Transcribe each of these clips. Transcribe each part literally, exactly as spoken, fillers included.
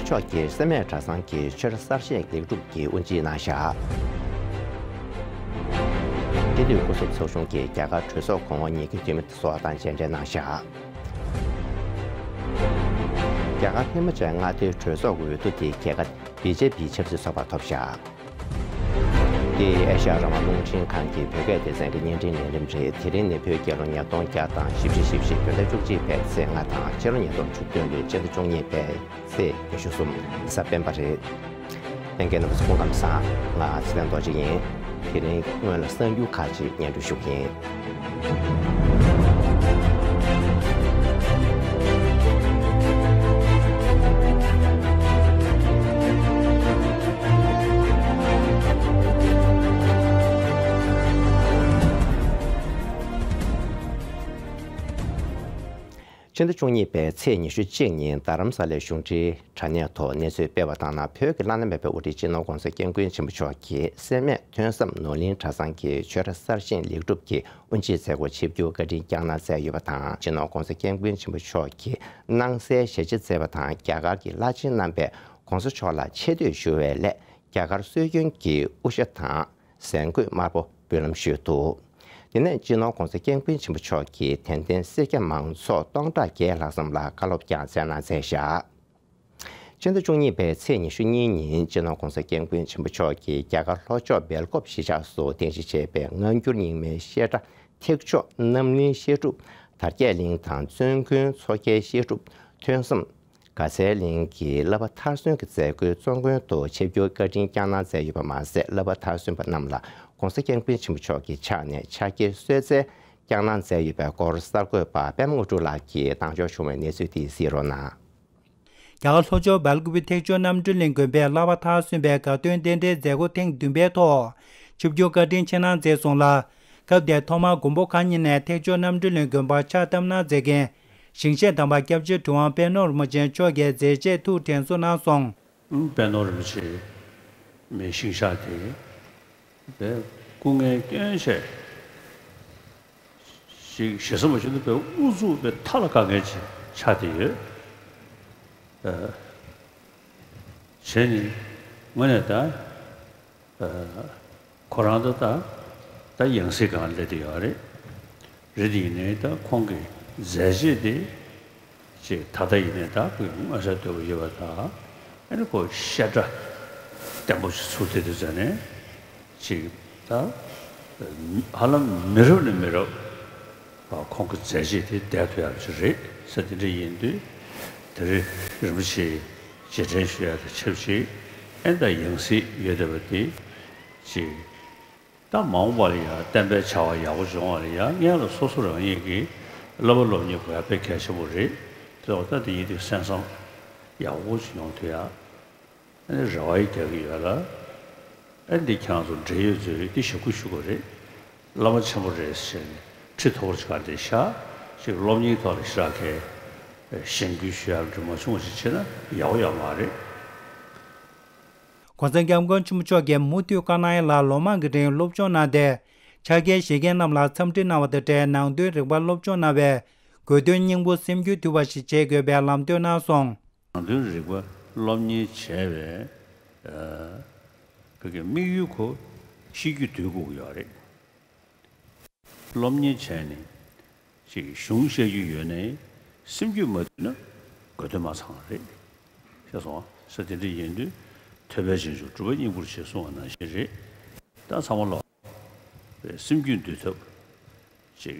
མཆོག་གིས་སེར་སྨད་གྲྭ་ཚང་གི་ཆོས་ར་གསར་བཞེངས་ལེགས་གྲུབ་ཀྱི་དབུ་འབྱེད་གནང་བཞག་སྤྱི་འཐུས་སྐུ་ཚབ་ཚོགས་ཆུང་གིས་རྒྱ་གར་གྲོས་ཚོགས་གོང་འོག་གཉིས་ཀྱི་འཐུས་མི་སོགས་དང་མཇལ་འཕྲད་གནང་བཞག་རྒྱ་གར་ཧི་མ་ཅལ་མངའ་སྡེའི་གྲོས་ཚོགས་འོས་བསྡུ་དེ་རྒྱལ་ཁབ་བི་ཇེ་པི་ཆབ་སྲིད་ཚོགས་པ་ཐོབ་བཞག་འདི་ཨེ་ཤ་ཡ་རང་དབང་རླུང་འཕྲིན་ཁང་གི་བོད་སྐད་སྡེ་ཚན་གྱི་བརྙན་འཕྲིན་ལས་རིམ་རེད། དེ་རིང་ནི་བོད་རྒྱལ་ལོ་ཉིས་སྟོང་བརྒྱ་དང་བཞི་བཅུ་ཞེ་བཞི། བོད་ཟླ་བཅུ་གཅིག་པའི་ཚེས་ལྔ་དང་ཕྱི་ལོ་ཉིས་སྟོང་བཅུ་བདུན་ལོའི་ཕྱི་ཟླ་བཅུ་གཉིས་པའི་ཚེས་ཉི་ཤུ་གསུམ། གཟའ་སྤེན་པ་རེད། ལྷན་རྒྱས་རྣམ་པ་ཚོ་སྐུ་ཁམས་བཟང་། ང་ཚེ་བརྟན་རྡོ་རྗེ་ཡིན། དེ་རིང་སྔོན་ལ་གསར་འགྱུར་ཁག་ཅིག་སྙན་སྒྲོན་ཞུ་གི་ཡིན། ཕྱི་ཟླ་བཅུ་གཉིས་པའི་ཚེས་ཉི་ཤུ་གཅིག་ཉིན་རྡ་རམ་ས་ལའི་གཞུང་འབྲེལ་དྲ་གནས་ཐོག་གནས་ཚུལ་སྤེལ་བ་ལྟར་ན། བོད་ཀྱི་བླ་ན་མེད་པའི་དབུ་ཁྲིད་སྤྱི་ནོར་༧གོང་ས་༧སྐྱབས་མགོན་ཆེན་པོ་མཆོག་གིས་སེར་སྨད་ཐོན་བསམ་ནོར་གླིང་གྲྭ་ཚང་གི་ཆོས་ར་གསར་བཞེངས་ལེགས་གྲུབ་ཀྱི་དབུ་འབྱེད་མཛད་སྒོར་ཆིབས་བསྒྱུར་བཀའ་དྲིན་བསྐྱངས་གནང་མཛད་ཡོད་པ་དང་། སྤྱི་ནོར་༧གོང་ས་༧སྐྱབས་མགོན་ཆེན་པོ་མཆོག་གིས་སྣང་གསལ་ཞལ་ཕྱེ་མཛད་པ་དང་། རྒྱ་གར་གྱི་བླ་ཆེན་རྣམ་པས་༧གོང་ས་མཆོག་ལ་ཆེ་བསྟོད་ཞུ་བའི་སླད་རྒྱ་གར་སྲོལ་རྒྱུན་གྱི་དབུ་ཞྭ་དང་། གཟན་གོས་དམར་པོ་འབུལ་ལམ་ཞུས་འདུག་དེ་ནས་སྤྱི་ནོར་༧གོང་ས་༧སྐྱབས་མགོན་ཆེན་པོ་མཆོག་གིས་དད་ལྡན་སེར་སྐྱ་མང་ཚོགས་སྟོང་ཕྲག་བརྒྱད་ལྷག་ཙམ་ལ་བཀའ་སློབ་ཀྱང་སྩལ་གནང་མཛད་བཞག་ཕྱི་ཟླ་བཅུ་གཉིས་པའི་ཚེས་ཉི་ཤུ་གཉིས་ཉིན་སྤྱི་ནོར་༧གོང་ས་༧སྐྱབས་མགོན་ཆེན་པོ་མཆོག་གིས་རྒྱ་གར་ལྷོ་ཕྱོགས་སྦེལ་ཀོབ་གཞིས་ཆགས་སུ་རྟེན་གཞི་བྱས་པའི་སྔ་འགྱུར་རྙིང་མའི་བཤད་གྲྭ་ཐེག་མཆོག་རྣམ་གླིང་བཤད་སྒྲུབ་དར་རྒྱས་གླིང་དང་། བཙུན་དགོན་མཚོ་རྒྱལ་བཤད་སྒྲུབ་ཐོས་བསམ་དགའ་ཚལ་གླིང་གི་བསླབ་པ་མཐར་སོན་གྱི་མཛད་སྒོའི་གཙོ་མགོན་དུ་ཆིབས་བསྒྱུར་བཀའ་དྲིན་བསྐྱངས་གནང་མཛད་ཡོད་པ་མ་ཟད། བསླབ་པ་མཐར་སོན་པ་རྣམས་ལ་༧གོང་ས་༧སྐྱབས་མགོན་ཆེན་པོ་མཆོག་གི་ཕྱག་ནས་ཕྱག་འཁྱེར་གསོལ་སྩལ་བསྐྱངས་གནང་མཛད་ཡོད་པའི་སྐོར་གསར་འགོད་པ་པད་མ་དངོས་གྲུབ་ལགས་ཀྱིས་བཏང་འབྱོར་བྱུང་བའི་གནས་ཚུལ་དེ་གཟིགས་རོགས་གནང་། རྒྱ་གར་ལྷོ་ཕྱོགས་སྦེལ་ཀོབ་ཐེག་མཆོག་རྣམ་གྲོལ་གླིང་དགོན་པའི་བསླབ་པ་མཐར་སོན་པའི་དགའ་སྟོན་རྟེན་འབྲེལ་མཛད་སྒོ་ཐེངས་བདུན་པའི་ཐོག་ཆིབས་བསྒྱུར་བཀའ་དྲིན་ཆེ་གནང་མཛད་སོང་ལ། སྐབས་དེར་ཐོག་མར་མགོན་པོ་ཁ་ཉིན་ནས་ཐེག་མཆོག་རྣམ་གྲོལ་གླིང་དགོན་པར་ཕྱག་བཏབ་གནང་མཛད་མཁན་ཞིང་གཤེགས་དམ་པ་སྐྱབས་རྗེ་གྲུབ་དབང་དཔལ་ནོར་རིན་པོ་ཆེ་མཆོག་གིས་མཛད་རྗེས་ཐུགས་དྲན་གསོ་གནང་སོང་། དཔལ་ནོར་རིན་པོ་ཆེ་མའི་ཤིང་ཤག་དེ་དཔེ་སྐུ་ངལ་སྐྱོན་ཆེ་ཞིག་ཞེ་ས་མ་ཞུ་ན་དཔེ་ཨུ་ཚུགས་དཔེ་མཐའ་ལ་དཀའ་ངལ་ཅིག་ཆགས་བསྡད་ཡོད། ཨ། བྱས་ནས་དངོས་གནས་ད། ཨ། ཁོ་རང་ད་ད་ད་ཡང་སྲིད་སྒང་སླེབས་བསྡད་ཡོད་རེད། རེད་དེ་ཡིན་ནའི་ད་ཁོང་གི་མཛད་རྗེས་དེ་ཅིག་ད་ལྟ་ཡིན་ནའི་ད་ཁོས་མངོན་གསལ་དོད་པོ་ཡོད་པ་དང་། ཨ་ནི་ཁོ་བཤད་གྲྭ་བརྟན་པོ་ཞིག་ཚུགས་བསྡད་དུས་ཙང་ནས་ཅིག་ད་ཧ་ལམ་མི་རབས་ནས་མི་རབས་ཁོང་གི་མཛད་རྗེས་དེ་བསྡད་ཐུབ་ཡག་ཅིག་རེད་ཟེར། དེ་འདྲ་ཡིན་དུས་དེ་རིང་རིན་པོ་ཆེ་རྗེས་དྲན་ཞུ་ཡག་དང་ཆབས་ཅིག་ཨེ་ད་ཡང་སྲིད་ཡོད་བསྡད་པ་དེ་ཅིག་ད་མ་འོངས་པ་ལ་ཡང་བསྟན་པའི་བྱ་བ་ཡག་པོ་འབྱུང་བ་ལ་ཡང་སྔོན་ལ་སོ་སོ་རང་ཉིད་ཀྱི་བསླབ་པ་སློབ་གཉེར་དགོས་ཡག་དཔེ་གལ་ཆེན་པོ་རེད། དེ་འོ་ད་དེ་ཡིན་དུས་གསན་བསམ་ཡག་པོ་ཞིག་ཡོང་ཐུབ་ཡག་ཨ་ནི་རེ་བ་ཡི་རྒྱག་གི་ཡོད་ལ། ཨ་འདི་ཁྱེད་རང་ཚོ་འབྲེལ་ཡོད་ཚོས་འདི་ཞུ་དགོས་ཞུ་དགོས་རེད། བླ་མ་ཆེན་པོ་རེད་ཟེར་ནས་ཁྲི་མཐོ་པོ་ཅིག་ག་འདྲ་བཞག་ཅིག་སློབ་གཉེར་ཐོག་ལ་ཞེ་དྲག་གི་གཞེན་སྐུལ་ཞུ་ཡག་འདྲ་མ་བྱུང་བ་ཞིག་བྱས་ན་ཡག་པོ་ཡོད་མ་རེད། ༸གོང་ས་༸སྐྱབས་མགོན་ཆེན་པོ་མཆོག་གིས་མུ་མཐུད་བཀའ་གནང་ཡ་ལ་ལོ་མང་གི་རིང་སློབ་སྦྱོང་གནང་སྟེ། ཕྱག་འཁྱེར་བཞེས་མཁན་རྣམས་ལ་འཚམས་འདྲི་གནང་བ་དང་འབྲེལ་ནང་དོན་རིག་པ་སློབ་སྦྱོང་གནང་བའི་དགོས་དོན་སྙིང་པོ་སེམས་འགུལ་ཐུབ་པ་ཞིག་བྱེད་དགོས་པའི་ལམ་སྟོན་གནང་སོང་། ནང་དོན་རིག་པ་སློབ་གཉེར་བྱས་པའི་ཨ་བོད་ཀྱི་དམིགས་ཡུལ་ཁོ་ཤེས་རྒྱུད་དུལ་དགོས་ཀྱི་ཡོད་རེད། སློབ་གཉེར་བྱས་ནས་ཅིག་གཞུང་བཤད་རྒྱུ་ཡོད་ནའི་སེམས་རྒྱུད་མ་དུལ་ན་དགོས་དོན་མ་ཚང་བ་རེད། ཤེས་སོང་ང་། ས་དེ་འདྲ་ཡིན་དུས་ཐོས་པས་བྱང་ཆུབ་སྒྲུབ་པ་སྙིང་པོར་བྱེད་གསུང་བ་ནང་བཞིན་རེད། ད་ཚང་མ་ལོག་པའི་སེམས་རྒྱུད་འདུལ་ཐབས་ཅིག་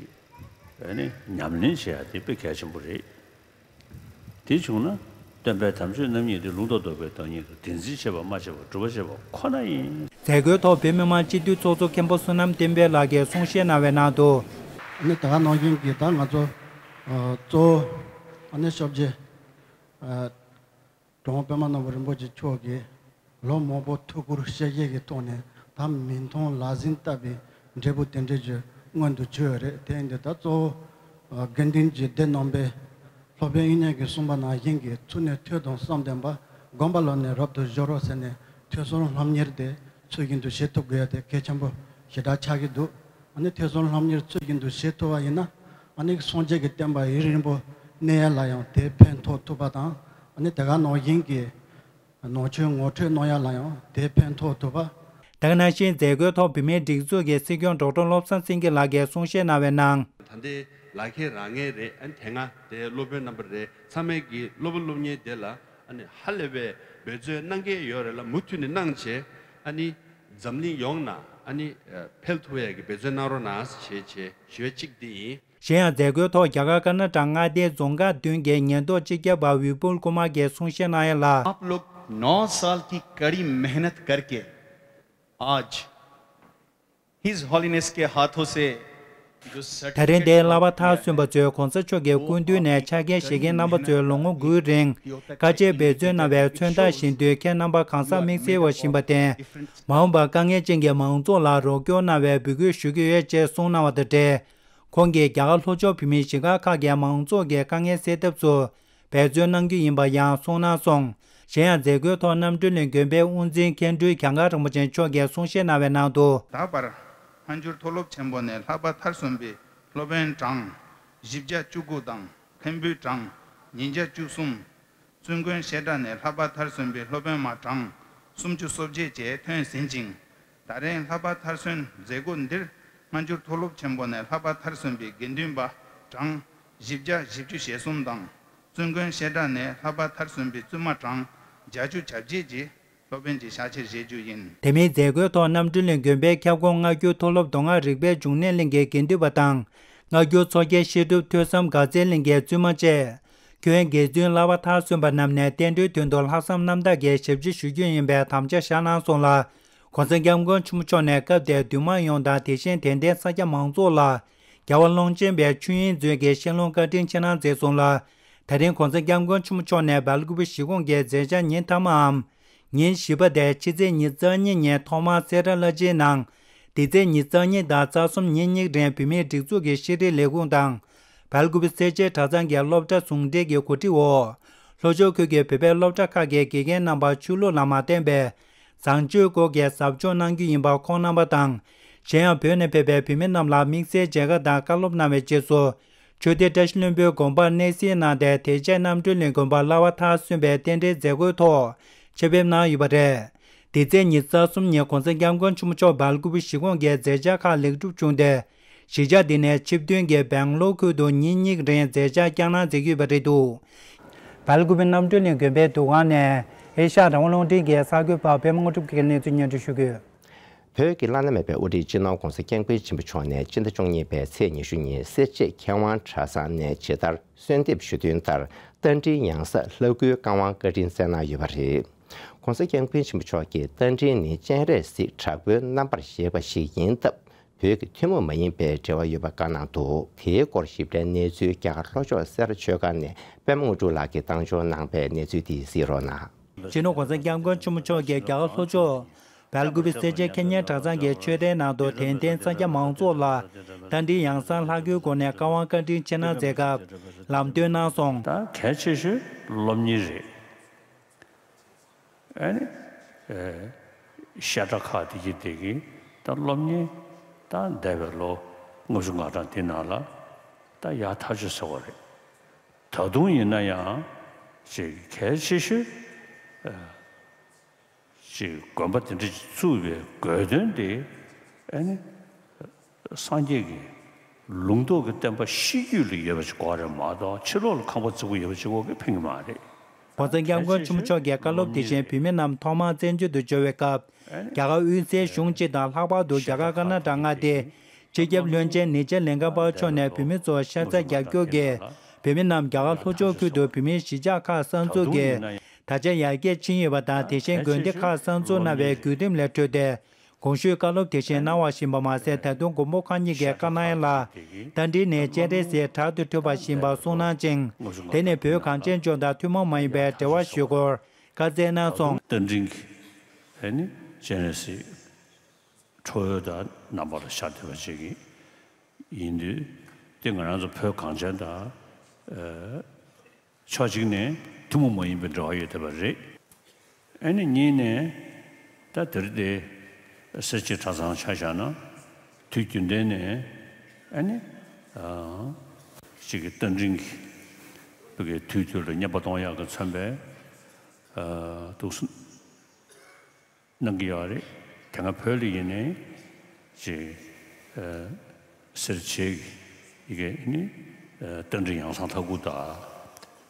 ཨ་ནི་ཉམས་ལེན་བྱེད་ཡ་དེ་དཔེ་གལ་ཆེན་པོ་རེད། དེ་བྱུང་ན་སྟོན་པའི་དམ་ཆོས་རྣམ་གཉིས་དེ་ལུང་དང་ལྡོག་པའི་བདག་ཉིད་དུ་བདེན་འཛིན་བྱེད་པ་སྨྲ་བྱེད་པ་སྒྲུབ་པ་བྱེད་པ་ཁོ་ན་ཡིན། མཛད་སྒོའི་ཐོག་བོད་མི་མང་སྤྱི་འཐུས་ཚོགས་གཙོ་མཁན་པོ་བསོད་ནམས་བསྟན་འཕེལ་ལགས་ཀྱིས་གསུང་བཤད་གནང་བའི་ནང་དུ། ཨ་ནི་ད་ག་ནང་བཞིན་གྱི་ད་ང་ཚོ་ཨ་གཙོ་བོ་ཨ་ནི་སྐྱབས་རྗེ་ཨ་གྲུབ་དབང་པདྨ་ནོར་བུ་རིན་པོ་ཆེ་མཆོག་གིས་ལོ་མང་པོ་ཐུགས་ཁུར་ཞལ་བཞེས་ཀྱི་ཐོག་ནས་ད་མིག་མཐོང་ལག་ཟིན་ལྟ་བུའི་འབྲས་བུ་དེ་འདྲ་ཅིག་མངོན་དུ་གྱུར་ཡོད་རེད། དེ་ཡིན་དུས་ད་གཙོ་བོ་དགེ་འདུན་གྱི་སྡེ་རྣམ་པའི་སློབ་དཔོན་དབྱིག་གཉེན་གྱིས་གསུངས་པ་ནང་བཞིན་གྱི་ཚུལ་གནས་ཐོས་དང་བསམ་ལྡན་པ། སྒོམ་པ་ལ་ནི་རབ་ཏུ་སྦྱོར་རོ་ཟེར་ནས་ཐོས་བསམ་སློབ་གཉེར་དེ་ཚུལ་བཞིན་དུ་བྱེད་ཐུབ་དགོས་ཡ་དེ་གལ་ཆེན་པོ་ཞེ་དྲག་ཆགས་ཀྱི་འདུག་ཨ་ནི་ཐོས་བསམ་སློབ་གཉེར་ཚུལ་བཞིན་དུ་བྱེད་ཐུབ་པ་ཡིན་ན་ཨ་ནི་སངས་རྒྱས་ཀྱི་བསྟན་པ་ཡུན་རིང་པོ་གནས་ཡ་ལ་ཡང་དེ་ཕན་ཐོགས་ཐུབ་པ་དང་། ཨ་ནི་དེ་ག་ནང་བཞིན་གྱི་ ནང་ཆོས་ངོ་སྤྲོད་གནང་ཡ་ལ་ཡང་དེ་ཕན་ཐོགས་ཐུབ་པ། དེ་ག་ནང་བཞིན་མཛད་སྒོའི་ཐོག་བོད་མིའི་སྒྲིག་འཛུགས་ཀྱི་སྲིད་སྐྱོང་ཌོག་ཊར་བློ་བཟང་སེང་གེ་ལགས་ཀྱིས་གསུང་བཤད་གནང་བའི་ནང་། ད་ལྟའི་ལག་ཁྱེར་རག་མཁན་རེད། ཨ་ནི་དེ་སྔ་དེ་སློབ་དཔོན་རྣམ་པ་རེད། ཚང་མས་ཀྱི་སློབ་དཔོན་སློབ་གཉེར་དེ་ལ་ཨ་ནི་ཧ་ལས་པའི་འབད་བརྩོན་གནང་གི་ཡོད་རེད་ལ། མུ་མཐུད་ནས་གནང་བྱས་ཨ་ནི་འཛམ་གླིང་ཡོངས་ན་ཨ་ནི་འཕེལ་ཐུབ་ཡ་གི་འབད་བརྩོན་གནང་རོགས་གནང་ཞེས་བྱས་ཞུ་བ་གཅིག་དེ་ཡིན། གཞན་ཡང་མཛད་སྒོའི་ཐོག་རྒྱ་གར་ཀར་ན་ཊ་མངའ་སྡེའི་རྫོང་ཁག་བདུན་གྱི་ཉེན་རྟོག་སྤྱི་ཁྱབ་པ་ཝི་པུལ་ཀུ་མར་གྱིས་གསུང་བཤད་གནང་ཡ་ལ། आप लोग नौ साल की कड़ी मेहनत करके आज His Holiness के हाथों से जो ད་རིང་འདིར་བསླབ་པ་མཐར་སོན་པ་ཚོས་གོང་ས་མཆོག་གི་སྐུ་མདུན་ནས་ཕྱག་འཁྱེར་བཞེས་མཁན་རྣམ་པ་ཚོས་ལོ་ངོ་དགུའི་རིང་དཀའ་སྤྱད་འབད་བརྩོན་གནང་བའི་མཚོན་རྟགས་བཞིན་དུ་ཁྱེད་རྣམ་པ་གང་སར་དམིགས་བསལ་བ་བཞིན་པ་བསྟན། མ་འོངས་པར་དཀའ་ངལ་ཅན་གྱི་མང་ཚོགས་ལ་རོགས་སྐྱོར་གནང་བའི་འབོད་སྐུལ་ཞུ་གི་ཡོད་ཅེས་གསུངས་གནང་བ་དང་འབྲེལ། ཁོང་གིས་རྒྱ་གར་ལྷོ་ཕྱོགས་བོད་མིའི་གཞིས་སྒར་ཁག་གི་མང་ཚོགས་ཀྱི་དཀའ་ངལ་སེལ་ཐབས་སུ་འབད་བརྩོན་གནང་རྒྱུ་ཡིན་པ་ཡང་གསུངས་གནང་སོང་། གཞན་ཡང་མཛད་སྒོའི་ཐོག་རྣམ་གྲོལ་གླིང་དགོན་པའི་དབུ་འཛིན་མཁན་སྤྲུལ་གྱངས་དཀར་རིན་པོ་ཆེ་མཆོག་གིས་གསུང་བཤད་གནང་བའི་ནང་དུ། ད་བར་སྔ་འགྱུར་མཐོ་སློབ་ཆེན་པོ་ནས་ལྷག་པར་མཐར་སོན་པའི་སློབ་དཔོན་གྲངས་བཞི་བརྒྱ་བཅུ་དགུ་དང་མཁན་པོའི་གྲངས་ཉིས་བརྒྱ་བཅུ་གསུམ། བཙུན་དགོན་བཤད་གྲྭ་ནས་ལྷག་པར་མཐར་སོན་པའི་སློབ་དཔོན་མ་གྲངས་སུམ་ཅུ་སོ་བརྒྱད་བཅས་ཐོན་ཟིན་ཅིང་། ད་རེས་ལྷག་པར་མཐར་སོན་མཛད་སྒོ་འདིར་སྔ་འགྱུར་མཐོ་སློབ་ཆེན་པོ་ནས་ལྷག་པར་མཐར་སོན་པའི་དགེ་འདུན་པ་གྲངས་བཞི་བརྒྱ་བཞི་བཅུ་ཞེ་གསུམ་དང་། བཙུན་དགོན་བཤད་གྲྭ་ནས་ལྷག་པར་མཐར་སོན་པའི་བཙུན་མ་གྲངས་བརྒྱད་ཅུ་གྱ་བརྒྱད་ཀྱིས་སློབ་དཔོན་གྱི་ཕྱག་ཕྱིར་བཞེས་རྒྱུ་ཡིན། དེ་མིན་མཛད་སྒོའི་ཐོག་རྣམ་གྲོལ་གླིང་དགོན་པའི་ཁྱབ་ཁོངས་སྔ་འགྱུར་མཐོ་སློབ་མདོ་སྔགས་རིག་པའི་འབྱུང་གནས་གླིང་གི་དགེ་འདུན་པ་དང་། སྔ་འགྱུར་མཚོ་རྒྱལ་བཤད་སྒྲུབ་ཐོས་བསམ་དགའ་ཚལ་གླིང་གི་བཙུན་མ་བཅས། ཁྱོན་དགེ་བཙུན་བསླབ་པ་མཐར་སོན་པ་རྣམས་ནས་བསྟན་འགྲོའི་དོན་དུ་ལྷག་བསམ་རྣམ་དག་གིས་ཞབས་ཕྱི་ཞུ་རྒྱུ་ཡིན་པའི་དམ་བཅའ་བཞག་གནང་སོང་ལ། གོང་ས་སྐྱབས་མགོན་ཆེན་པོ་མཆོག་ནས་སྐབས་དེར་འདུས་མང་ཡོངས་དང་། དེ་བཞིན་དད་ལྡན་ས་སྐྱ་མང་ཚོགས་ལ་རྒྱལ་བ་ཀློང་ཆེན་པའི་ཆོས་དབྱིངས་མཛོད་ཀྱི་ཤིས་ལྷུང་བཀའ་དྲིན་ཆེ་གནང་མཛད་སོང་ལ། ད་རིང་གོང་ས་སྐྱབས་མགོན་ཆེན་པོ་མཆོག་ནས་སྦེལ་ཀུ་པེ་གཞིས་ཁོངས་ཀྱི་མཛད་འཆར་ཉིན་མཐའ་མའམ། ཉིན་བཞི་པ་དེ་ཕྱི་ཚེས་ཉི་ཤུ་རྩ་གཉིས་ཉིན་ཐོག་མར་སེ་ར་བླ་སྤྱིའི་ནང་། འདི་ཚེས་ཉི་ཤུ་རྩ་གཉིས་དང་རྩ་གསུམ་ཉིན་གཉིས་རིང་བོད་མིའི་སྒྲིག་འཛུགས་ཀྱི་ཤེས་རིག་ལས་ཁུངས་དང་། སྦེལ་ཀུ་པེ་སེར་བྱེས་གྲྭ་ཚང་གི་སློབ་གྲྭ་ཟུང་འབྲེལ་གྱི་གོ་སྒྲིག་འོག་ལྷོ་ཕྱོགས་ཁུལ་གྱི་བོད་པའི་སློབ་གྲྭ་ཁག་གི་དགེ་རྒན་རྣམ་པར་ཆོས་ལུགས་ལ་མ་བརྟེན་པའི་བཟང་སྤྱོད་སྐོར་གྱི་ཟབ་སྦྱོང་གནང་རྒྱུ་ཡིན་པ་ཁོང་རྣམ་པ་དང་། གཞན་ཡང་བོད་ནས་ཕེབས་པའི་བོད་མི་རྣམས་ལ་དམིགས་བསལ་མཇལ་ཁ་དང་བཀའ་སློབ་གནང་བའི་རྗེས་སུ། ཆོས་སྡེ་བཀྲ་ཤིས་ལྷུན་པོའི་དགོན་པར་གནས་གཟིགས་གནང་སྟེ། དེ་རྗེས་རྣམ་གྲོལ་གླིང་དགོན་པར་བསླབ་པ་མཐར་སོན་པའི་རྟེན་འབྲེལ་མཛད་སྒོའི་ཐོག་ཆེད་ཕེབས་གནང་ཡོད་པ་རེད། འདི་ཚེས་ཉི་ཤུ་རྩ་གསུམ་ཉིན་གོང་ས་སྐྱབས་མགོན་ཆེན་པོ་མཆོག་སྦེལ་ཀུ་པེ་གཞིས་ཁོངས་ཀྱི་མཛད་འཆར་ཁག་ལེགས་གྲུབ་བྱུང་སྟེ། གཞིས་ཆགས་འདི་ནས་ཆིབས་བསྟན་གྱིས་སྦེང་ལོར་ཁུལ་དུ་ཉིན་གཉིས་རིང་མཛད་འཆར་བསྐྱངས་གནང་མཛད་ཀྱི་ཡོད་པ་རེད་འདུག་སྦེལ་ཀུ་པེ་རྣམ་གྲོལ་གླིང་དགོན་པའི་འདུ་ཁང་ནས་ཨེ་ཤ་ཡ་རང་དབང་རླུང་འཕྲིན་གྱི་གསར་འགོད་པ་པད་མ་དངོས་གྲུབ་ཀྱིས་གནས་ཚུལ་སྙན་སྒྲོན་ཞུ་གི་ཡོད། བོད་ཀྱི་བླ་ན་མེད་པའི་དབུ་ཁྲིད་སྤྱི་ནོར་༸གོང་ས་༸སྐྱབས་མགོན་ཆེན་པོ་མཆོག་ནས་སྤྱི་ཟླ་བཅུ་གཉིས་པའི་ཚེས་ཉི་ཤུ་ཉིན་སེར་བྱེས་མཁས་དབང་གྲྭ་ཚང་ནས་ཇི་ལྟར་གསོལ་འདེབས་ཞུས་དོན་ལྟར་རྟ་མགྲིན་ཡང་གསང་ལྷ་སྐུའི་བཀའ་དབང་བཀའ་དྲིན་སྩལ་གནང་ཡོད་པ་རེད། ༸གོང་ས་༸སྐྱབས་མགོན་ཆེན་པོ་མཆོག་གིས་རྟ་མགྲིན་ནི་སྤྱན་རས་གཟིགས་དྲག་པོའི་རྣམ་པར་བཞེངས་པ་ཞིག་ཡིན་སྟབས། བོད་ཀྱི་ཐུན་མོང་མ་ཡིན་པའི་འབྲེལ་བ་ཡོད་པ་བཀའ་གནང་འདུག་དེའི་སྐོར་ཞིབ་ཕྲའི་གནས་ཚུལ་རྒྱ་གར་ལྷོ་ཕྱོགས་སེ་ར་ཆོས་སྒར་ནས་པད་མ་དངོས་གྲུབ་ལགས་ཀྱིས་བཏང་འབྱོར་གནང་པའི་གནས་ཚུལ་དེ་གཟིགས་རོགས་གནང་། སྤྱི་ནོར་༸གོང་ས་༸སྐྱབས་མགོན་ཆེན་པོ་མཆོག་གིས་རྒྱ་གར་ལྷོ་ཕྱོགས་སྦེལ་ཀུ་པེ་སེར་བྱེས་མཁས་སྙན་གྲྭ་ཚང་གི་ཆོས་གྲྭའི་ནང་དུ་དད་ལྡན་ས་སྐྱ་མང་ཚོགས་ལ་རྟ་མགྲིན་ཡང་གསང་ལྷ་སྐུའི་སྒོ་ནས་བཀའ་དབང་བཀའ་དྲིན་ཆེ་གནང་མཛད་སྐབས་ལམ་སྟོན་གནང་སོང་། ད་གལ་ཆེ་ཤོས་སློབ་གཉེར་རེད། ཨ་ནི། ཨེ། བཤད་གྲྭ་ཁག་དེ་གི་དེ་གི་ད་སློབ་གཉེར་ད་འདས་པའི་ལོ་ལྔ་བཅུ་ང་གྲངས་དེ་ནང་ལ་ད་ཡག་ཐག་ཆོད་ཟེར་བ་རེད། ད་དུང་ཡིན་ན་ཡང་ཅིག་གལ་ཆེ་ཤོས་ཨེ། ཅིག་དགོན་པ་དེ་འདྲ་ཅིག་བཙུགས་པའི་དགོས་དོན་དེ་ཨ་ནི། སངས་རྒྱས་ཀྱི་ལུང་རྟོགས་ཀྱི་བསྟན་པ་ཤེས་རྒྱུད་ལ་ཡོད་པ་ཅིག་དགོས་རེད་མ་གཏོགས་ཕྱི་ལོགས་ལ་ཁང་པ་བརྩིགས་པ་ཡོད་པ་ཅིག་དགོས་ཀྱི་ཕན་གྱི་མ་རེད། ༸གོང་ས་༸སྐྱབས་མགོན་ཆེན་པོ་མཆོག་གིས་བཀའ་སློབ་དེ་བཞིན་བོད་མི་རྣམས་ཐོག་མར་བཙན་བྱོལ་དུ་འབྱོར་བའི་སྐབས་རྒྱ་གར་དབུས་སའི་གཞུང་སྤྱི་དང་ལྷག་པར་དུ་རྒྱ་གར་ཀར་ན་ཊ་མངའ་སྡེའི་སྤྱི་ཁྱབ་བློན་ཆེན་ནི་ཇེ་ལིང་ག་པ་མཆོག་ནས་བོད་མི་ཚོར་ཤ་ཚ་རྒྱག་རྒྱུ་གིས་བོད་མི་རྣམས་རྒྱ་གར་ལྷོ་ཕྱོགས་ཁུལ་དུ་བོད་མིའི་གཞིས་ཆགས་ཁག་གསར་འཛུགས་ཀྱིས་ད་ཆ་ཡར་རྒྱས་ཕྱིན་ཡོད་པ་དང་། དེ་བཞིན་དགོན་སྡེ་ཁག་གསར་འཛུགས་གནང་བའི་བརྒྱུད་རིམ་ལས་འཕྲོས་ཏེ། གོང་ཞུས་བཀའ་སློབ་དེ་བཞིན་གནང་བ་བཞིན་པ་མ་ཟད། ད་དུང་མགོན་པོ་གང་ཉིད་ཀྱིས་བཀའ་གནང་ཡ་ལ་རྟ་མགྲིན་ནི་སྤྱན་རས་གཟིགས་དྲག་ཏུ་ཁྲོས་པ་བཞིན་པར་གསུངས་གནང་ཅིང་། དེ་ནི་བོད་གངས་ཅན་ལྗོངས་དང་ཐུན་མོང་མ་ཡིན་པའི་འབྲེལ་བ་ཞུ་སྒོར་བཀའ་སྩལ་གནང་སོང་། རྟ་མགྲིན་གྱི་ཨ་ནི་སྤྱན་རས་གཟིགས་ཁྲོ་བོའི་དང་རྣམ་པ་ལ་ཤར་བསྡད་པ་ཅིག་ཡིན་དུས། དེ་ང་རང་ཚོ་བོད་གངས་ཅན་དང་། ཕྱོགས་གཅིག་ནས་ཐུན་མོང་མ་ཡིན་པའི་འབྲེལ་བ་ཡོད་བསྡད་པ་རེད། ཨ་ནི་གཉིས་ནས་ད་དེར་དེ་སེར་བྱེས་གྲྭ་ཚང་ཆ་བཞག་ན། དུས་རྒྱུན་ལྡན་ནས་ཨ་ནི་གཅིག་གི་རྟ་མགྲིན་གྱི་བོད་ཀྱི་དུས་དུས་ལ་བསྙེན་པ་གཏོང་ཡག་གི་མཚོན་པའི་འདུག་སེ་ གནང་གི་ཡོད་རེད། དེ་སྔ་བོད་ལ་ཡིན་ནའི་ཅིག་ཨ་སེར་བྱེས་ཀྱི་ཡི་གེ་ནི་ཨ་རྟ་མགྲིན་ཡང་གསང་ལྷ་སྐུ་དང་།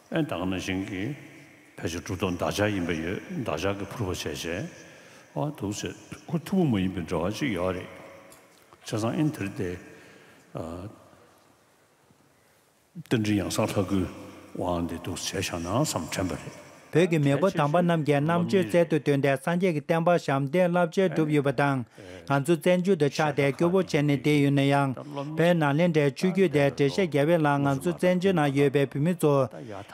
ཨ་ད་ག་ནང་བཞིན་གྱི་ཕལ་ཆེར་གྲུབ་ཐོབ་བདག་ཅག་ཡིན་པ་ཡོད། བདག་ཅག་གི་ཕུར་པ་བྱས་བྱས་ཨ་འདུག་ཟེར། ཁོ་ཐུན་མོང་མ་ཡིན་པའི་འབྲེལ་བ་ཅིག་ཡོད་རེད། བྱས་ཙང་ཨ་ནི་དེར་དེ་ཨ། རྟ་མགྲིན་ཡང་གསང་ལྷ་སྐུའི་དབང་འདི་འདུག་བྱས་བཞག་ན་བསམ་དྲན་པ་རེད། བོད་ཀྱི་མེས་པོ་དམ་པ་རྣམས་ཀྱིས་རྣམ་དཔྱོད་རྩལ་དུ་བཏོན་ཏེ་སངས་རྒྱས་ཀྱི་བསྟན་པ་ཞབས་འདེགས་རླབས་ཆེན་བསྒྲུབས་ཡོད་པ་དང་། ང་ཚོ་བཙན་བྱོལ་དུ་ཆགས་ཏེ་སྐྱོ་པོ་བྱས་ནས་བསྡད་ཡོད་ན་ཡང་། བོད་ནཱ་ལེནྡྲའི་ཆོས་བརྒྱུད་དེ་འགྲེལ་བཤད་རྒྱག་པའི་ལ་ང་ཚོ་བཙན་བྱོལ་ནང་ཡོད་པའི་བོད་མི་ཚོ་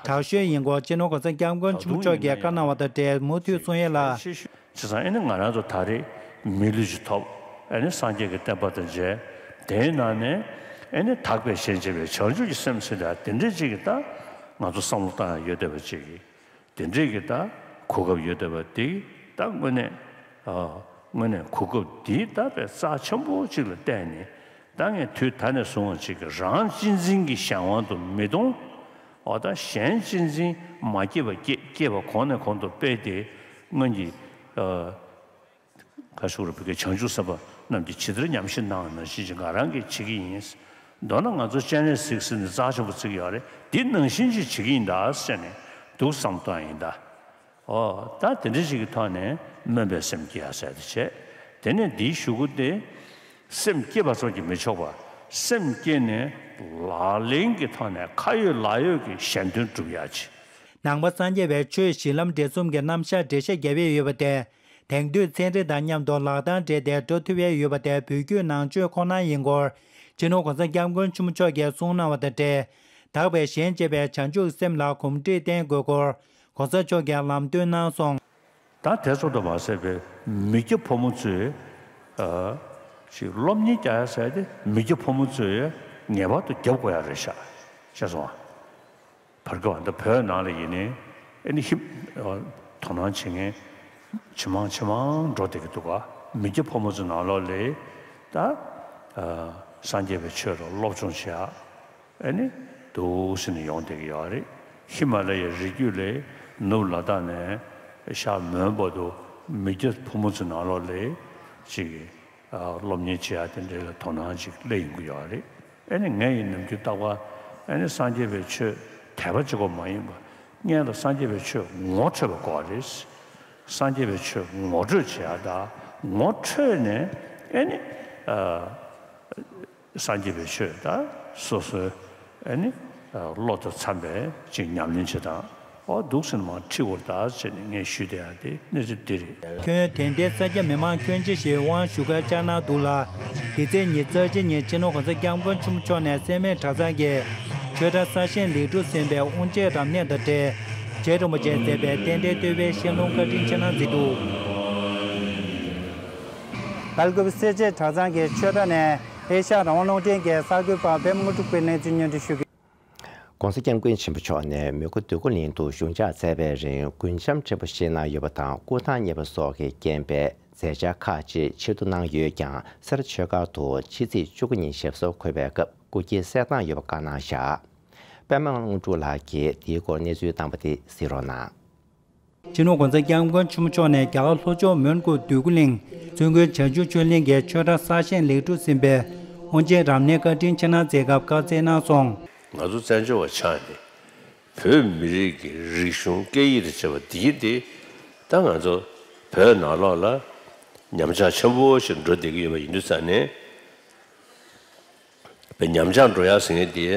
དྲག་ཤོས་ཡིན་སྐོར་སྤྱི་ནོར་གོང་ས་སྐྱབས་མགོན་ཆེན་པོ་མཆོག་གིས་བཀའ་གནང་བ་དང་འབྲེལ་མུ་མཐུད་གསུང་ཡས་ལ། བྱས་ཙང་ཨ་ནི་ང་རང་ཚོ་ད་རེས་མི་ལུས་ཅིག་ཐོབ། ཨ་ནི་སངས་རྒྱས་ཀྱི་བསྟན་པ་དང་མཇལ། དེའི་ནང་ནས་ཨ་ནི་དག་པའི་ཞེན་བྱེད་པའི་བྱང་ཆུབ་ཀྱི་སེམས་ཟེར་ཡ་དེ་འདྲས་ཅིག་གི་ད་ང་ཚོ་བསམ་བློ་བཏང་ཡ་ཡོད་བསྡད་པ་ཅིག་གི་དེ་འདྲས་ཀྱི་ད་གོ་སྐབས་ཡོད་བསྡད་པ་དེ་ད་དངོས་གནས་ཨ་དངོས་གནས་གོ་སྐབས་འདི་ད་དཔེ་རྩ་ཆེན་པོ་ཅིག་ལ་བལྟས་ནས། ད་ངས་དུས་ད་ནས་བཟུང་བ་ཅིག་གི་རང་གཅེས་འཛིན་གྱི་གཞན་དབང་དུ་མི་གཏོང་། འོ་ད་གཞན་གཅེས་འཛིན་མ་སྐྱེས་པ་སྐྱེ། སྐྱེས་པ་གོང་ནས་གོང་དུ་སྤེལ་ཏེ་སྔོན་གྱི་ཨ་ག་ཞུ་རུ་བོད་ཀྱི་བྱང་ཆུབ་སེམས་དཔའ་རྣམས་ཀྱིས་ཇི་ལྟར་ཉམས་བཞེས་གནང་བ་ནང་བཞིན་ཅིག་ང་རང་གིས་བྱེད་ཀྱི་ཡིན། མདོར་ན་ང་ཚོ་སྤྱན་རས་གཟིགས་ཟེར་ནས་རྩ་ཆེན་པོ་བརྩི་གི་ཡོད་རེད། འདི་ནང་བཞིན་ཅིག་བྱེད་ཀྱི་ཡིན་ད་ཟེར་ནས་འདུག་བསམ་བཏང་ཡིན་ད། ཨོ། ད་དེ་འདྲ་ཞིག་གི་ཐོག་ནས་སྨོན་པའི་སེམས་བསྐྱེད་ཡ་ཟེར་དེ་བྱས། དེ་ནས་འདིའི་གཞུག་གུ་དེ་སེམས་བསྐྱེད་པ་ཙམ་གྱིས་མི་ཆོག་པ། སེམས་བསྐྱེད་ནས་ལག་ལེན་གྱི་ཐོག་ནས་ཁ་ཡོད་ལག་ཡོད་ཀྱི་གཞན་དོན་སྒྲུབ་ཡ་ཅིག། ནང་པ་སངས་རྒྱས་པའི་ཆོས་གཞི་ལམ་འབྲས་གསུམ་གྱི་རྣམ་གཞག་འགྲེལ་བཤད་རྒྱབ་ཡས་ཡོད་པ་དེ། དེང་དུས་ཚན་རིག་དང་མཉམ་དུ་ལག་གདང་སྦྲེལ་ཏེ་འགྲོ་ཐུབ་ཡས་ཡོད་པ་དེ་བོད་བརྒྱུད་ནང་ཆོས་ཁོ་ན་ཡིན་སྐོར། སྤྱི་ནོར་གོང་ས་སྐྱབས་མགོན་ཆེན་པོ་མཆོག་གིས་གསུངས་གནང་བ་དང་འབྲེལ། དག་པའི་ཞེན་བྱེད་པའི་བྱང་ཆུབ་སེམས་ལ་གོམས་འདྲིས་བསྟེན་དགོས་སྐོར། གོང་ས་མཆོག་གིས་ལམ་སྟོན་གནང་སོང་། ད་དེ་ཙམ་དུ་མ་ཟད་པའི་མི་སྐྱ་ཕོ་མོ་ཚོས་ཨ་ཅིག་སློབ་གཉེར་རྒྱག་ཡ་ཟེར་ཏེ་མི་སྐྱ་ཕོ་མོ་ཚོས་ངེས་པར་དུ་རྒྱབ་དགོས་ཡ་རེད་ཤག། ཤེས་སོང་ཨ། བར་སྐབས་འདི་བོད་ནང་ལ་ཡིན་ནའི་ཨ་ནི་ཧིབ་དོ་སྣང་བྱེད་མཁན་ཇེ་མང་ཇེ་མང་འགྲོ་བསྡད་ཀྱི་འདུག་ག། མི་སྐྱ་ཕོ་མོ་ཚོ་ནང་ལོགས་ལ་ད་ཨ་སངས་རྒྱས་པའི་ཆོས་ལ་སློབ་སྦྱོང་བྱེད་ཡ་ཨ་ནི་འདུག་སེ་ནས་ཡོང་བསྡད་ཀྱི་ཡོད་རེད། ཧི་མ་ལ་ཡའི་རི་རྒྱུད་ལ་ནུབ་ལ་དྭགས་ནས་ཤར་མོན་བར་དུ་མི་སྐྱ་ཕོ་མོ་ཚོ་ནང་ལོགས་ལ་ཅིག་སློབ་གཉེར་བྱེད་ཡ་དེ་འདྲའི་ལ་དོ་སྣང་ཅིག་སླེབས་ཡོང་གི་ཡོད་རེད། ཨ་ནི་ངས་ཡིན་ནམ་རྒྱུན་རྟག་པར་ཨ་ནི་སངས་རྒྱས་པའི་ཆོས་དད་པ་གཅིག་པོ་མ་ཡིན་པར་སྔོན་ལ་སངས་རྒྱས་པའི་ཆོས་ངོ་འཕྲོད་པ་དགོས་རེད། སངས་རྒྱས་པའི་ཆོས་ངོ་སྤྲོད་བྱེད་ཡ་དང་ངོ་འཕྲོད་ནས་ཨ་ནི་ཨ། སངས་རྒྱས་པའི་ཆོས་དང་སོ་སོའི་ཨ་ནི་བློ་དང་འཚམ་པའི་ཅིག་ཉམས་ལེན་བྱེད་སྟངས་འོ་འདུག་སེ་མར་ཁྲིད་དགོས་རེད་ད་ཟེར་ནས་ངས་ཞུས་བསྡད་ཡ་དེ་གནས་ཚུལ་འདི་རེད། ཁྱོན་དེ་ལྟའི་ས་སྐྱ་མི་མང་ཁྱོན་ཆེ་ཞིག་དབང་ཞུ་གར་བཅར་གནང་འདུག་ལ། འདི་ཚེས་ཉི་ཤུ་རྩ་གཅིག་ཉིན་སྤྱི་ནོར་གོང་ས་སྐྱབས་མགོན་ཆེན་པོ་མཆོག་ནས་སེར་སྨད་གྲྭ་ཚང་གི་ཆོས་གྲྭ་གསར་བཞེངས་ལེགས་གྲུབ་ཟིན་པའི་དབུ་འབྱེད་རབ་གནས་དང་འབྲེལ། རྗེ་རིན་པོ་ཆེས་མཛད་པའི་རྟེན་འབྲེལ་བསྟོད་པའི་ཤིང་ལུང་བཀའ་དྲིན་ཆེ་གནང་མཛད་འདུག། ལ་ལྐུ་སེར་བྱེས་གྲྭ་ཚང་གི་ཆོས་གྲྭ་ནས་ཨེ་ཤ་རང་དབང་རླུང་འཕྲིན་གྱི་གསར་འགོད་པ་པད་མ་དངོས་གྲུབ་ཀྱིས་གནས་ཚུལ་སྙན་སྒྲོན་ཞུ་གི། ྋགོང་ས་ྋསྐྱབས་མགོན་ཆེན་པོ་མཆོག་ནས་མོན་གྷོ་འདོད་རྒུ་གླིང་དུ་བཞུགས་འཇགས་མཛད་པའི་རིང་རྒུན་འབྲུམ་ཕྲན་བུ་བཞེས་གནང་ཡོད་པ་དང་སྐུ་ཐང་གཉེར་པ་སོགས་ཀྱི་རྐྱེན་པས་མཛད་འཆར་ཁག་ཅིག་ཕྱིར་བསྡུ་གནང་ཡོད་ཀྱང་སེ་ར་ཆོས་སྒར་དུ་ཕྱི་ཚེས་བཅུ་དགུ་ཉིན་ཞབས་སོར་འཁོད་པའི་སྐབས་སྐུ་སྐྱེལ་གསལ་བཏང་ཡོད་པ་བཀའ་གནང་བཞག། པད་མ་དངོས་གྲུབ་ལགས་ཀྱིས་དེའི་སྐོར་གནས་ཚུལ་བཏང་པ་དེ་གཟིགས་རོགས་གནང་། སྤྱི་ནོར་ྋགོང་ས་ྋསྐྱབས་མགོན་ཆེན་པོ་མཆོག་ནས་རྒྱ་གར་ལྷོ་ཕྱོགས་མོན་གྷོ་འདོད་རྒུ་གླིང་བཙུན་དགོན་བྱང་ཆུབ་ཆོས་གླིང་གི་ཆོས་གྲྭ་གསར་བཞེངས་ལེགས་གྲུབ་ཟིན་པའི་དབུ་འབྱེད་རབ་གནས་བཀའ་དྲིན་ཆེ་གནང་མཛད་སྐབས་བཀའ་སྩལ་གནང་སོང་། ང་ཚོ་བཙན་བྱོལ་བ་ཆགས་ནས་བོད་མི་རིགས་ཀྱི་རིག་གཞུང་སྐད་ཡིག་དང་བཅས་པ་འདི་དེ་ད་ང་ཚོ་བོད་ནང་ལོགས་ལ་ཉམས་ཆག་ཆེན་པོ་ཞིག་འགྲོ་བསྡད་ཀྱི་ཡོད་པ་ཡིན་དུས་ཙང་ནས། བའི་ཉམས་ཆག་འགྲོ་ཡ་ཟེར་མཁན་དེ་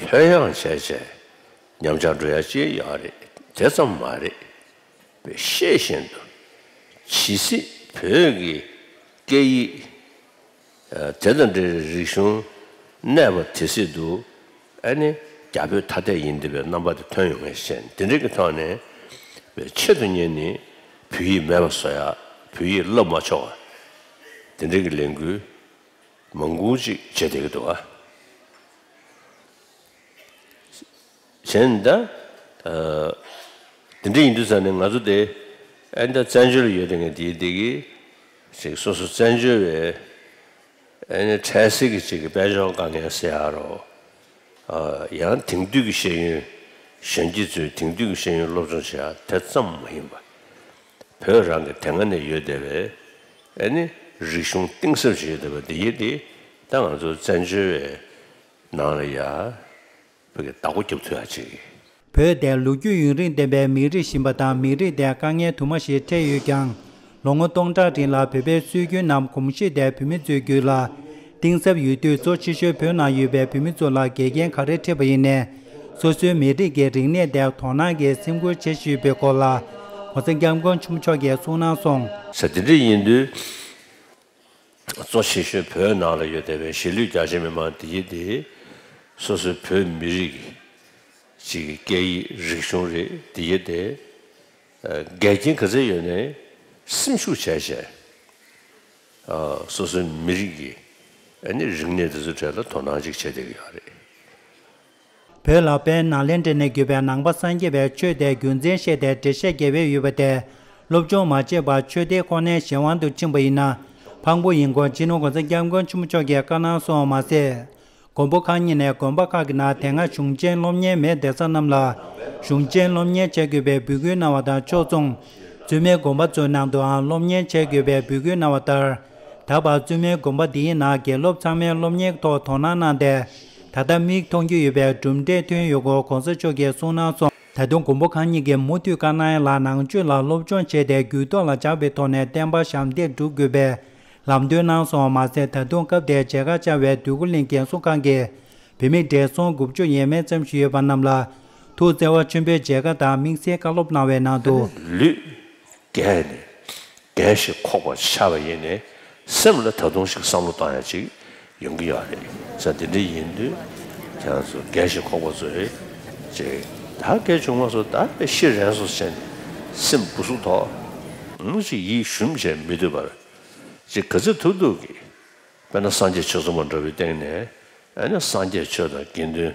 ལྷོད་ཡངས་བྱས་བྱས་ཉམས་ཆག་འགྲོ་ཡ་ཅིག་ཡོད་རེད། དེ་ཙམ་མ་རེད། བའི་ཤེས་བཞིན་དུ་ཇི་སྲིད་བོད་ཀྱི་སྐད་ཡིག་དེ་དང་འབྲེལ་བའི་རིག་གཞུང་གནས་པ་དེ་སྲིད་དུ་ཨ་ནི་རྒྱ་བོད་ཐ་དད་ཡིན་བསྡད་པའི་རྣམ་པ་དེ་ཐོན་ཡོང་ངེས་ཤེས་དེ་འདྲ་གི་ཐོག་ནས་བའི་ཆེད་དུ་གཉེར་ནས་བོད་ཡིག་མེད་པ་བཟོ་ཡ་བོད་ཡིག་བསླབ་མ་ཆོག་པ། དེ་འདྲའི་གི་ལས་འགུལ་མང་པོ་ཅིག་བྱེད་བསྡད་ཀྱི་འདུག་ཨ། གཞན་ད། དེ་འདྲ་ཡིན་དུས་ཙང་ནས་ང་ཚོ་དེ་ཨ་ནི་ད་བཙན་བྱོལ་ལ་ཡོད་དེ་ངས་དེའི་དེ་གི་ཅིག་སོ་སོ་བཙན་བྱོལ་བའི་ཨ་ནི་འཕྲལ་སེལ་གྱི་ཅིག་གི་དཔལ་འབྱོར་དཀའ་ངལ་སེལ་ཡ་རོ། ཡང་དེང་དུས་ཀྱི་ཤེས་ཡོན་གཞོན་སྐྱེས་ཚོས་དེང་དུས་ཀྱི་ཤེས་ཡོན་སློབ་སྦྱོང་བྱེད་ཡ་དེ་ཙམ་མ་ཡིན་པ། བོད་རང་གི་དེ་སྔ་ནས་ཡོད་བསྡད་པའི་ཨ་ནི་རིག་གཞུང་གཏིང་ཟབ་ཅིག་ཡོད་བསྡད་པ་འདི་ཡིན་ཏེ། ད་ང་ཚོ་བཙན་བྱོལ་བའི་ནང་ལ་ཡ་བོད་ཀྱི་བདག་པོ་རྒྱབ་ཐུབ་ཡ་ཅིག་བོད་དེ་ལོ་རྒྱུས་ཡུན་རིང་ལྡན་པའི་མི་རིགས་ཤིག་ཡིན་པ་དང་། མི་རིགས་དེ་དཀའ་ངལ་དུ་མ་ཞིག་འཕྲད་ཡོད་ཀྱང་། ལོ་ངོ་སྟོང་ཕྲག་རིང་ལ་བོད་པའི་སྲོལ་རྒྱུན་རྣམས་གོམས་གཤིས་དེ་བོད་མི་ཚོའི་རྒྱུད་ལ་གཏིང་ཟབ་ཡོད་དུས། གཙོ་ཆེ་ཤོས་བོད་ནང་ཡོད་པའི་བོད་མི་ཚོ་ལ་འགལ་རྐྱེན་ག་རེ་འཕྲད་པ་ཡིན་ནའི། སོ་སོའི་མི་རིགས་ཀྱི་རིག་གནས་དེར་དོ་སྣང་གིས་སེམས་ཁུར་བྱེད་བཞིན་ཡོད་པའི་སྐོར་ལ། ༸གོང་ས་༸སྐྱབས་མགོན་ཆེན་པོ་མཆོག་གིས་གསུངས་གནང་སོང་། ས་དེ་འདྲ་ཡིན་དུས། གཙོ་ཆེ་ཤོས་བོད་ནང་ལ་ཡོད་བསྡད་པའི་གཞིས་ལུས་རྒྱ་ཆེ་མི་མང་དེ་ཡིན་ཏེ། སོ་སོའི་བོད་མི་རིགས་ཀྱི་སྐད་ཡིག་རིག་གཞུང་རེད། དེ་ཡིན་ཏེ། འགལ་རྐྱེན་ག་ཚད་ཡོད་ནའི་སེམས་ཤུགས་བྱས་བྱས། སོ་སོའི་མི་རིགས་ཀྱི་ཨ་ནི་རིག་གནས་དེ་ཚོའི་གྲས་ལ་དོ་སྣང་ཅིག་བྱས་བསྡད་ཀྱི་ཡོད་རེད། བོད་ལ་དཔལ་ནཱ་ལེནྡྲ་ནས་བརྒྱུད་པའི་ནང་པ་སངས་རྒྱས་པའི་ཆོས་དེ་རྒྱུ་མཚན་བཤད་དེ་འགྲེལ་བཤད་རྒྱས་པོ་ཡོད་པ་དེ། སློབ་སྦྱོང་མ་བྱས་པར་ཆོས་དེ་ཁོ་ནའི་གཞན་དབང་དུ་ཕྱིན་པ་ཡིན་ན། ཕངས་པོ་ཡིན་སྐོར་སྤྱི་ནོར་༸གོང་ས་༸སྐྱབས་མགོན་ཆེན་པོ་མཆོག་གིས་བཀའ་གནང་སོང་བ་མ་ཟད། མགོན་པོ་གང་ཉིད་ནས་དགོན་པ་ཁག་གི་ནང་དེ་སྔ་གཞུང་ཆེན་སློབ་གཉེར་མེད་བསྡད་ས་རྣམས་ལ་གཞུང་ཆེན་སློབ་གཉེར་བྱ་དགོས་པའི་འབོད་སྐུལ་གནང་བ་དང་ཕྱོགས་མཚུངས། བཙུན་མའི་དགོན་པ་ཚོའི་ནང་དུའང་སློབ་གཉེར་བྱ་དགོས་པའི་འབོད་སྐུལ་གནང་བ་ལྟར། ད་བར་བཙུན་མའི་དགོན་པ་འདིའི་ནང་དགེ་སློབ་ཚང་མས་སློབ་གཉེར་ཐོག་དོ་སྣང་གནང་སྟེ། ད་ལྟ་མིག་མཐོང་རྒྱུ་ཡོད་པའི་གྲུབ་འབྲས་ཐོན་ཡོད་སྐོར་༸གོང་ས་མཆོག་གིས་གསུངས་གནང་སོང་། ད་དུང་མགོན་པོ་གང་ཉིད་ཀྱིས་མུ་མཐུད་བཀའ་གནང་ཡ་ལ། ནང་ཆོས་ལ་སློབ་སྦྱོང་བྱས་ཏེ་རྒྱུད་ཐོག་ལ་འཇགས་པའི་ཐོག་ནས་བསྟན་པ་ཞབས་འདེགས་སྒྲུབ་དགོས་པའི་ལམ་སྟོན་གནང་སོང་བ་མ་ཟད། ད་དུང་སྐབས་དེར་མཇལ་ཁ་བཅར་བའི་འདོད་རྒུ་གླིང་རྒན་གསོ་ཁང་གི་བོད་མི་བགྲེས་སོང་དགུ་བཅུ་ཡས་མས་ཙམ་ཞིག་ཡོད་པ་རྣམས་ལ་ཐུགས་བརྩེ་བ་ཆེན་པོས་མཇལ་ཁ་དང་དམིགས་བསལ་བཀའ་སློབ་གནང་བའི་ནང་དུ། ལུས་རྒས་ནས་རྒས་ཤིང་འཁོགས་པ་ཆགས་པ་ཡིན་ནའི། སེམས་ལ་ད་དུང་ཞིག་བསམ་བློ་བཏང་ཡ་ཅིག་ཡོང་གི་ཡོད་རེད། ས་དེ་འདྲ་ཡིན་དུས་ཁྱེད་རང་ཚོ་རྒས་ཤིང་འཁོགས་པ་ཚོས་ཅིག་ད་སྐད་ཆུང་མ་སོ་ད་དཔེ་ཤི་རན་སོ་བྱས་ནས་སེམས་སྦུ་སུབ་ཐོག་ངུ་ཞིག་ཡིད་ཞུམ་བྱས་མི་སྡོད་པར། ཅིག་ག་ཚོད་ཐུབ་ཐུབ་ཀྱིས། དཔེར་ན་སངས་རྒྱས་ཆོས་ཚོགས་པ་འདྲ་བོའི་སྟེང་ནས། ཨ་ནི་སངས་རྒྱས་ཆོས་དང་དགེ་འདུན་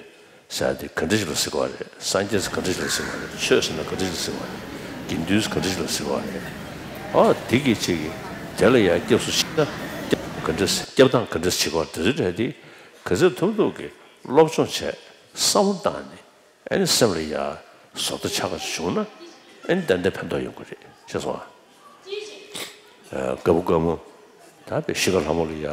ཟེར་ཡ་དེ་ག་འདྲ་ཞིག་ལ་ཟེར་གྱི་ཡོད་རེད། སངས་རྒྱས་ཟེར་ག་འདྲ་ཞིག་ལ་ཟེར་གྱི་ཡོད་རེད། ཆོས་ཟེར་ན་ག་འདྲ་ཞིག་ལ་ཟེར་གྱི་ཡོད་རེད། དགེ་འདུན་ཟེར་ག་འདྲ་ཞིག་ལ་ཟེར་གྱི་ཡོད་རེད། ཨ་དེ་གི་ཅིག་གི་དེ་ལ་ཡར་སྐྱབས་སུ་མཆི་ན་སྐྱབས་ག་འདྲ་ཟེར། སྐྱབས་སྟངས་ག་འདྲ་ཞིག་བྱེད་དགོས་དེ་ཚོའི་གྲས་དེ་ག་ཚོད་ཐུབ་ཐུབ་ཀྱིས་སློབ་སྦྱོང་བྱས། བསམ་བློ་བཏང་ནས། ཨ་ནི་སེམས་ལ་ཡ་བཟོ་ལྟ་ཆགས་པ་བྱུང་ན། ཨ་ནི་ཏན་ཏན་ཕན་ཐོགས་ཡོང་གི་རེད། ཤེས་སོང་ཨ། ཨ། རྒད་པོ་རྒད་མོ་ད་དཔེ་གཤིས་ཀ་ལྷ་མོ་ལ་ཡ་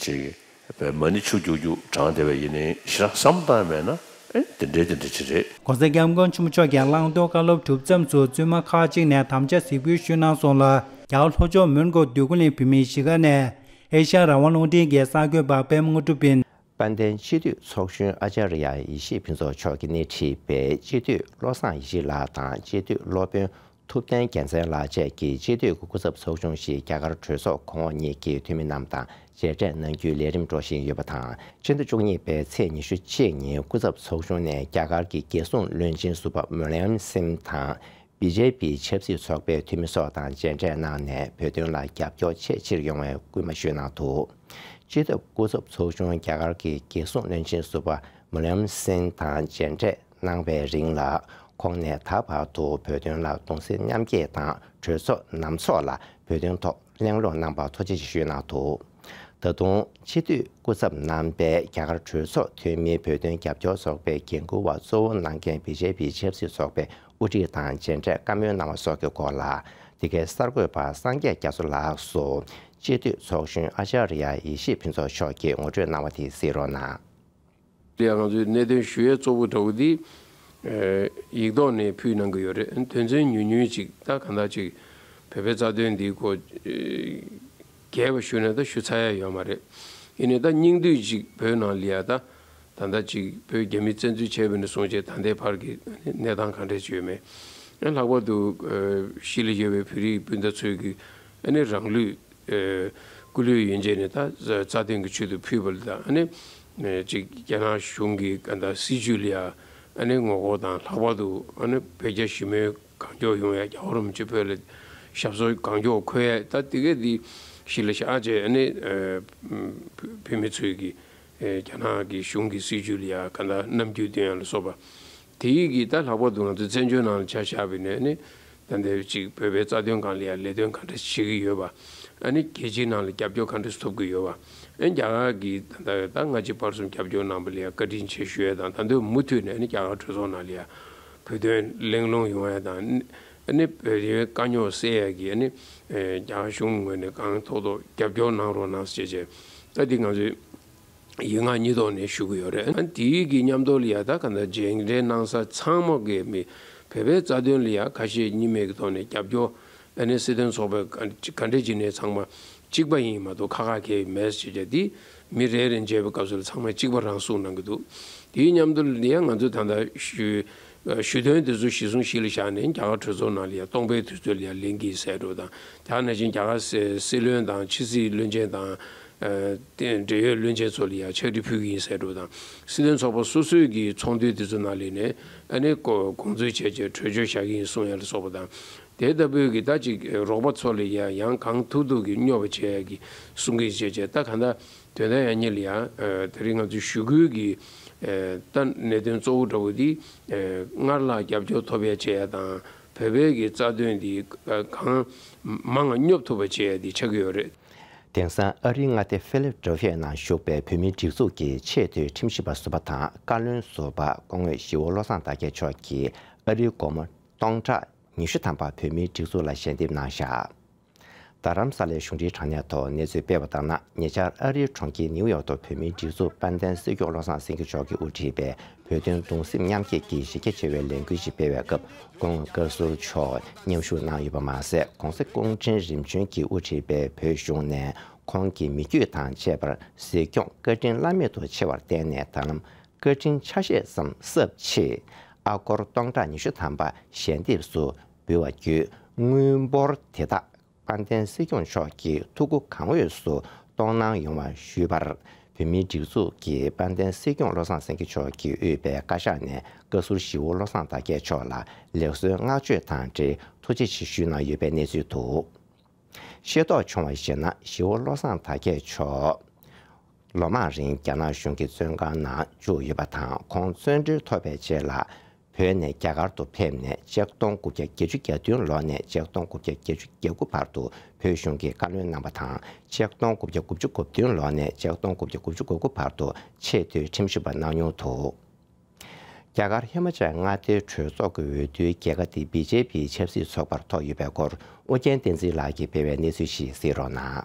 ཅིག་དཔེ་མ་ཎི་ཆུ་རྒྱུག་རྒྱུག་བགྲངས་བསྡད་པ་ཡིན་ནའི་ཞེ་དྲག་བསམ་བློ་བཏང་མེད་ན། ཨ་ནི་དེ་འདྲའི་དེ་འདྲ་ཅིག་རེད། ༸གོང་ས་༸སྐྱབས་མགོན་ཆེན་པོ་མཆོག་གིས་གླང་མདོག་བཀའ་སློབ་གྲུབ་མཚམས་སུ་བཙུན་མ་ཁག་ཅིག་ནས་དམ་བཅའ་གཟིགས་འབུལ་ཞུས་གནང་སོང་ལ། རྒྱ་གར་ལྷོ་ཕྱོགས་མོན་གྷོ་འདོད་རྒུ་གླིང་བོད་མིའི་གཞིས་ཀ་ནས་ཨེ་ཤ་ཡ་རང་དབང་རླུང་འཕྲིན་གྱི་གསར་འགོད་པ་པད་མ་དངོས་གྲུབ་ཡིན། དཔལ་ལྡན་སྤྱི་འཐུས་ཚོགས་གཞོན་ཨ་ཅཱརྱ་ཡེ་ཤེས་ཕུན་ཚོགས་མཆོག་གིས་སྣེ་ཁྲིད་པའི་སྤྱི་འཐུས་བློ་བཟང་ཡེ་ཤེས་ལགས་དང་སྤྱི་འཐུས་སློབ་དཔོན་ཐུབ་བསྟན་རྒྱལ་མཚན་ལགས་བཅས་ཀྱིས་སྤྱི་འཐུས་ཀྱི་སྐུ་ཚབ་ཚོགས་ཆུང་ཞིག་རྒྱ་གར་གྲོས་ཚོགས་གོང་འོག་གཉིས་ཀྱི་འཐུས་མི་རྣམས་དང་མཇལ་འཕྲད་གནང་རྒྱུའི་ལས་རིམ་འགྲོ་བཞིན་ཡོད་པ་དང་། ཕྱི་ཟླ་བཅུ་གཉིས་པའི་ཚེས་ཉི་ཤུ་གཅིག་ཉིན་སྐུ་ཚབ་ཚོགས་ཆུང་ནས་རྒྱ་གར་གྱི་རྒྱལ་སྲུང་བློན་ཆེན་ཟུར་པ་མུ་ལ་ཡམ་སིན་དང་། བི་ཇེ་པི་ཆབ་སྲིད་ཚོགས་པའི་འཐུས་མི་སོགས་དང་མཇལ་འཕྲད་གནང་ནས་བོད་དོན་ལ་རྒྱབ་སྐྱོར་ཆེས་ཆེར་ཡོང་བའི་སྐུལ་མ་ཞུས་གནང་འདུག་སྤྱི་ཁྱབ་སྐུ་ཚབ་ཚོགས་ཆུང་རྒྱ་གར་གྱི་རྒྱལ་སྲུང་བློན་ཆེན་ཟུར་པ་མུ་ལ་ཡམ་སིན་དང་མཇལ་འཕྲད་གནང་བའི་རིང་ལ། ཁོང་ནས་ད་བར་དུ་བོད་དོན་ལ་གདུང་སེམས་མཉམ་སྐྱེད་དང་གྲོས་ཚོགས་ནང་ཚོགས་ལ་བོད་དོན་ཐོག་གླེང་སློང་གནང་བར་ཐུགས་རྗེ་ཆེ་ཞུས་གནང་འདུག་ད་དུང་སྤྱི་འཐུས་སྐུ་ཚབ་རྣམ་པས་རྒྱ་གར་གྲོས་ཚོགས་འཐུས་མིའི་བོད་དོན་རྒྱབ་སྐྱོར་ཚོགས་པའི་འགན་འཁུར་བ་གཙོ་བོ་གནང་མཁན་བི་ཇེ་པི་ཆབ་སྲིད་ཚོགས་པའི་དབུ་ཁྲིད་དང་མཇལ་འཕྲད་བཀའ་མོལ་གནང་བ་སོགས་ཀྱི་སྐོར་ལ། འདི་གའི་གསར་འགོད་པ་སངས་རྒྱས་རྒྱ་མཚོ་ལགས་སུ་སྤྱི་འཐུས་ཚོགས་གཞོན་ཨ་ཅཱརྱ་ཡེ་ཤེས་ཕུན་ཚོགས་མཆོག་གིས་ངོ་སྤྲོད་གནང་བ་དེ་གཟིགས་རོགས་གནང་། ལ་ང་ཚོས་གནད་དོན་ཞུ་ཡས་གཙོ་བོ་འདྲ་བོ་འདི། ཨེ། ཡིག་ཐོག་ནས་ཕུལ་གནང་གི་ཡོད་རེད། དོན་ཚན་ཉུང་ཉུང་ཅིག་ད་གང་ལྟར་ཅིག་བོད་པའི་རྩ་དོན་འདིའི་སྐོར། ཨེ། རྒྱས་པ་ཞུ་ན་ད་ཞུ་ཚར་ཡ་ཡོད་མ་རེད། ཡིན་ནའི་ད་སྙིང་བསྡུས་ཅིག་བོད་ནང་ལ་ཡ་ད་ད་ལྟ་ཅིག་བོད་རྒྱ་མི་བཙན་འཛུལ་བྱས་པ་ནས་བཟུང་བྱས་ད་ལྟའི་བར་གྱི་གནས་སྟངས་གང་འདྲ་ཅིག་ཡོད་མེད། ཨེ། ལྷག་པར་དུ་ཨེ། གཞིས་ལ་ཡོད་པའི་བོད་རིགས་སྤུན་ཟླ་ཚོས་ཀྱི་ཨ་ནི་རང་ལུས། ཨེ། སྐུ་ལུས་ཡན་ཆད་ནས་ད་རྩ་དོན་གྱི་ཆེད་དུ་ཕུལ་བ་ལ་ད་ཨ་ནི། ཨེ། ཅིག་རྒྱ་ནག་གཞུང་གི་ག་ད་སྲིད་བྱུས་ལ་ཡ་ཨ་ནི་ངོ་རྒོལ་དང་། ལྷག་པར་དུ་ཨ་ནི་བོད་རྒྱ་ཞི་མོལ་གང་མགྱོགས་ཡོང་ཡ། རྒྱལ་བ་རིན་པོ་ཆེ་བོད་ལ་ཞབས་སོར་གང་མགྱོགས་འཁོད་ཡ། ད་དེ་གས་འདི་གཞི་ལ་བཞག་བྱས་ཨ་ནི། ཨེ། བོད་མི་ཚོས་ཀྱི། ཨེ། རྒྱ་ནག་གི་གཞུང་གི་སྲིད་བྱུས་ལ་ཡ་ག་ད་རྣམ་འགྱུར་སྟོན་ཡ་ལ་སོགས་པ། དེ་ཡིས་ཀྱི་ད་ལྷག་པར་དུ་ང་ཚོ་བཙན་བྱོལ་ནང་ལ་ཆ་བཞག་པ་ཡིན་ན་ནི། ད་ལྟའི་ཅིག་བོད་པའི་རྩ་དོན་སྒང་ལ་ཡ་ལས་དོན་ག་འདྲ་བྱེད་ཀྱི་ཡོད་པ། ཨ་ནི་རྒྱལ་སྤྱིའི་ནང་ལ་རྒྱབ་སྐྱོར་ག་འདྲ་ཐོབ་ཀྱི་ཡོད་པ། ཨ་ནི་རྒྱ་གར་གྱིས་ད་ལྟ་ད་སྔ་ཕྱི་བར་གསུམ་རྒྱབ་སྐྱོར་གནང་བ་ལ་ཡ་བཀའ་དྲིན་ཆེ་ཞུ་ཡ་དང་། ད་དུང་མུ་མཐུད་ནས་ཨ་ནི་རྒྱ་གར་གྲོས་ཚོགས་ནང་ལ་ཡ་བོད་དོན་གླེང་སློང་ཡོང་ཡ་དང་། ཨ་ནི་བོད་དོན་དཀའ་རྙོག་སེལ་ཡག་གི་ཨ་ནི་རྒྱ་གར་གཞུང་ངོས་ནས་གང་ཐུབ་ཐུབ་རྒྱབ་སྐྱོར་གནང་རོགས་གནང་ཟེར་བྱས། ད་འདི་ང་ཚོས་ཡིག་ངག་གཉིས་ཐོག་ནས་ཞུ་གི་ཡོད་རེད། ཨ་དེའི་གི་མཉམ་དུ་ལ་ཡ་ད་ག་ད་མཇལ་འཕྲད་གནང་ས་ཚང་མ་གི་མི་བོད་པའི་རྩ་དོན་ལ་ཡ་ཁ་ཞེ་གཉིས་མེད་ཀྱི་ཐོག་ནས་རྒྱབ་སྐྱོར། ཨ་ནི་སྲིད་དོན་ཚོགས་པའི་ག་འདྲ་བྱས་ནས་ཚང་མ་གཅིག་པ་ཡིན་མ་གཏོགས་ཁ་ཁ་གས་མེད་ཟེར་བྱས། དེ་མི་རེ་རེ་མཇལ་བའི་སྐབས་སུ་ལ་ཚང་མས་གཅིག་པ་རང་གསུངས་གནང་གི་འདུག་དེའི་མཉམ་དུ་ལ་ཡང་ང་ཚོས་ད་ལྟ་ཞུ་ཞུ་དོན་དེ་ཚོ་གཞི་བཟུང་གཞི་ལ་བཞག་ནས་རྒྱ་གར་གྲོས་ཚོགས་ནང་ལ་ཡང་སྟོང་པའི་དུས་ཚོད་ལ་ཡང་ལེན་གྱི་ཡིན་ཟེར་འགྲོ་དང་། དེ་ནང་བཞིན་རྒྱ་གར་སྲིད་བློན་དང་ཕྱི་སྲིད་བློན་ཆེན་དང་། ཨ་དེ་འབྲེལ་ཡོད་བློན་ཆེན་ཚོ་ལ་ཡང་ཕྱག་བྲིས་ཕུལ་གྱི་ཡིན་ཟེར་འགྲོ་དང་། སྲིད་དོན་ཚོགས་པ་སོ་སོའི་གི་ཚོགས་འདུ་དེ་ཚོ་ནང་ལ་ནས་ཨ་ནི་དགོངས་ཚུལ་བྱས་བྱས་གྲོས་ཆོད་བཞག་གི་ཡིན་གསུང་ཡ་ལ་སོགས་པ་དང་། དེ་ལྟ་བུའི་གི་ད་ཅིག་རོགས་པ་ཚོ་ལ་ཡ་ཡང་གང་ཐུབ་ཐུབ་ཀྱི་སྙོབ་པ་བྱེད་ཡ་གི་གསུང་གི་བྱས་བྱས། ད་གང་ལྟར་དོན་དག་ཡང་ཉིད་ལ་ཡ་ཨ་དེ་རིང་ང་ཚོས་ཞུ་སྐུལ་གྱི་ཨ་ད་གནད་དོན་གཙོ་བོ་འདྲ་བོ་འདི་ཨ་སྔར་ལྷག་རྒྱབ་སྐྱོར་ཐོབ་ཡ་བྱེད་ཡ་དང་། བོད་པའི་གི་རྩ་དོན་འདི་ཨ་གང་མང་སྙོབ་ཐུབ་པ་བྱེད་ཡ་འདི་ཆགས་ཀྱི་ཡོད་རེད། དེང་སང་ཨ་རིའི་མངའ་སྡེ་ཧྥི་ལེ་ཌེལ་ཧྥི་ཡ་ནང་བཞུགས་པའི་བོད་མིའི་སྒྲིག་འཛུགས་ཀྱི་ཆེས་མཐོའི་ཁྲིམས་ཞིབ་པ་ཟུར་པ་དང་བཀའ་བློན་ཟུར་པ་སྐུ་ངོ་ཞི་བ་བློ་བཟང་དར་རྒྱས་མཆོག་གིས་ཨ་རིའི་སྒོར་མོ་སྟོང་ཕྲག་ཉི་ཤུ་ཐམ་པ་བོད་མིའི་སྒྲིག་འཛུགས་ལ་ཞལ་འདེབས་གནང་བཞག་དྷ་རམ་ས་ལའི་གཞུང་འབྲེལ་དྲ་གནས་ཐོག་གནས་ཚུལ་སྤེལ་བ་ལྟར་ན། ཉེ་ཆར་ཨ་རིའི་གྲོང་ཁྱེར་ནིའུ་ཡོག་ཏུ་བོད་མིའི་སྒྲིག་འཛུགས་དཔལ་ལྡན་སྲིད་སྐྱོང་བློ་བཟང་སེང་གེ་མཆོག་གིས་དབུ་ཁྲིད་པའི་བོད་དོན་གདུང་སེམས་མཉམ་སྐྱེད་ཀྱི་གཞི་རྒྱ་ཆེ་བའི་ལས་འགུལ་ཞིག་སྤེལ་བའི་སྐབས། སྐུ་ངོ་བཀའ་ཟུར་མཆོག་མཉམ་ཞུགས་གནང་ཡོད་པ་མ་ཟད། ྋགོང་ས་ྋསྐྱབས་མགོན་ཆེན་པོ་རིམ་བྱོན་གྱིས་དབུ་ཁྲིད་པའི་བོད་གཞུང་ནས་ཁོང་གི་མི་རྒྱུད་དང་བཅས་པར་གཟིགས་སྐྱོང་བཀའ་དྲིན་བླ་མེད་དུ་ཆེ་བར་བརྟེན་ནས། ད་ལམ་བཀའ་དྲིན་ཆ་ཤས་ཙམ་གསབ་ཆེད་ཨ་སྒོར་སྟོང་ཕྲག་ཉི་ཤུ་ཐམ་པ་ཞལ་འདེབས་སུ་འབུལ་བ་བརྒྱུད། དངུལ་འབོར་དེ་དག་དཔལ་ལྡན་སྲིད་སྐྱོང་མཆོག་གིས་ཐུགས་ཁུར་གང་འོས་སུ་གཏོང་གནང་ཡོང་བ་ཞུས་པར། བོད་མིའི་སྒྲིག་འཛུགས་ཀྱིས་དཔལ་ལྡན་སྲིད་སྐྱོང་བློ་བཟང་སེང་གེ་མཆོག་གིས་དབུས་པའི་བཀའ་ཤག་ནས་བཀའ་ཟུར་ཞི་བ་བློ་བཟང་དར་རྒྱས་མཆོག་ལ་ལེགས་གསོའི་བསྔགས་བརྗོད་དང་འབྲེལ་ཐུགས་རྗེ་ཆེ་ཞུས་གནང་ཡོད་པའི་གནས་ཚུལ་འདུག་ཤེས་རྟོགས་བྱུང་བར་གཞིགས་ན། ཞི་བ་བློ་བཟང་དར་རྒྱས་མཆོག་ལོ་མང་རིང་རྒྱ་ནག་གཞུང་གི་བཙོན་ཁང་ནང་བཅུག་ཡོད་པ་དང་། ཁོང་བཙོན་གྲོལ་ཐོབ་པའི་རྗེས་ལ་བོད་ནས་རྒྱ་གར་དུ་ཕེབས་ནས། ཆིག་སྟོང་དགུ་བརྒྱ་བརྒྱད་ཅུ་གྱ་བདུན་ལོ་ནས་ཆིག་སྟོང་དགུ་བརྒྱ་བརྒྱད་ཅུ་གྱ་དགུ་བར་དུ་བོད་གཞུང་གི་བཀའ་བློན་གནང་བ་དང་། ཆིག་སྟོང་དགུ་བརྒྱ་དགུ་བཅུ་གོ་བདུན་ལོ་ནས་ཆིག་སྟོང་དགུ་བརྒྱ་དགུ་བཅུ་གོ་དགུ་བར་དུ་ཆེས་མཐོའི་ཁྲིམས་ཞིབ་པ་གནང་མྱོང་འདུག་རྒྱ་གར་ཧི་མ་ཅལ་མངའ་སྡེའི་གྲོས་ཚོགས་ཀྱི་འོས་བསྡུའི་རྒྱལ་ཁ་དེ་བི་ཇེ་པིའི་ཆབ་སྲིད་ཚོགས་པར་ཐོབ་ཡོད་པའི་སྐོར། ཨོ་རྒྱན་བསྟན་འཛིན་ལགས་ཀྱིས་སྤེལ་བའི་གནས་ཚུལ་ཞིག་གཟིགས་རོགས་གནང་།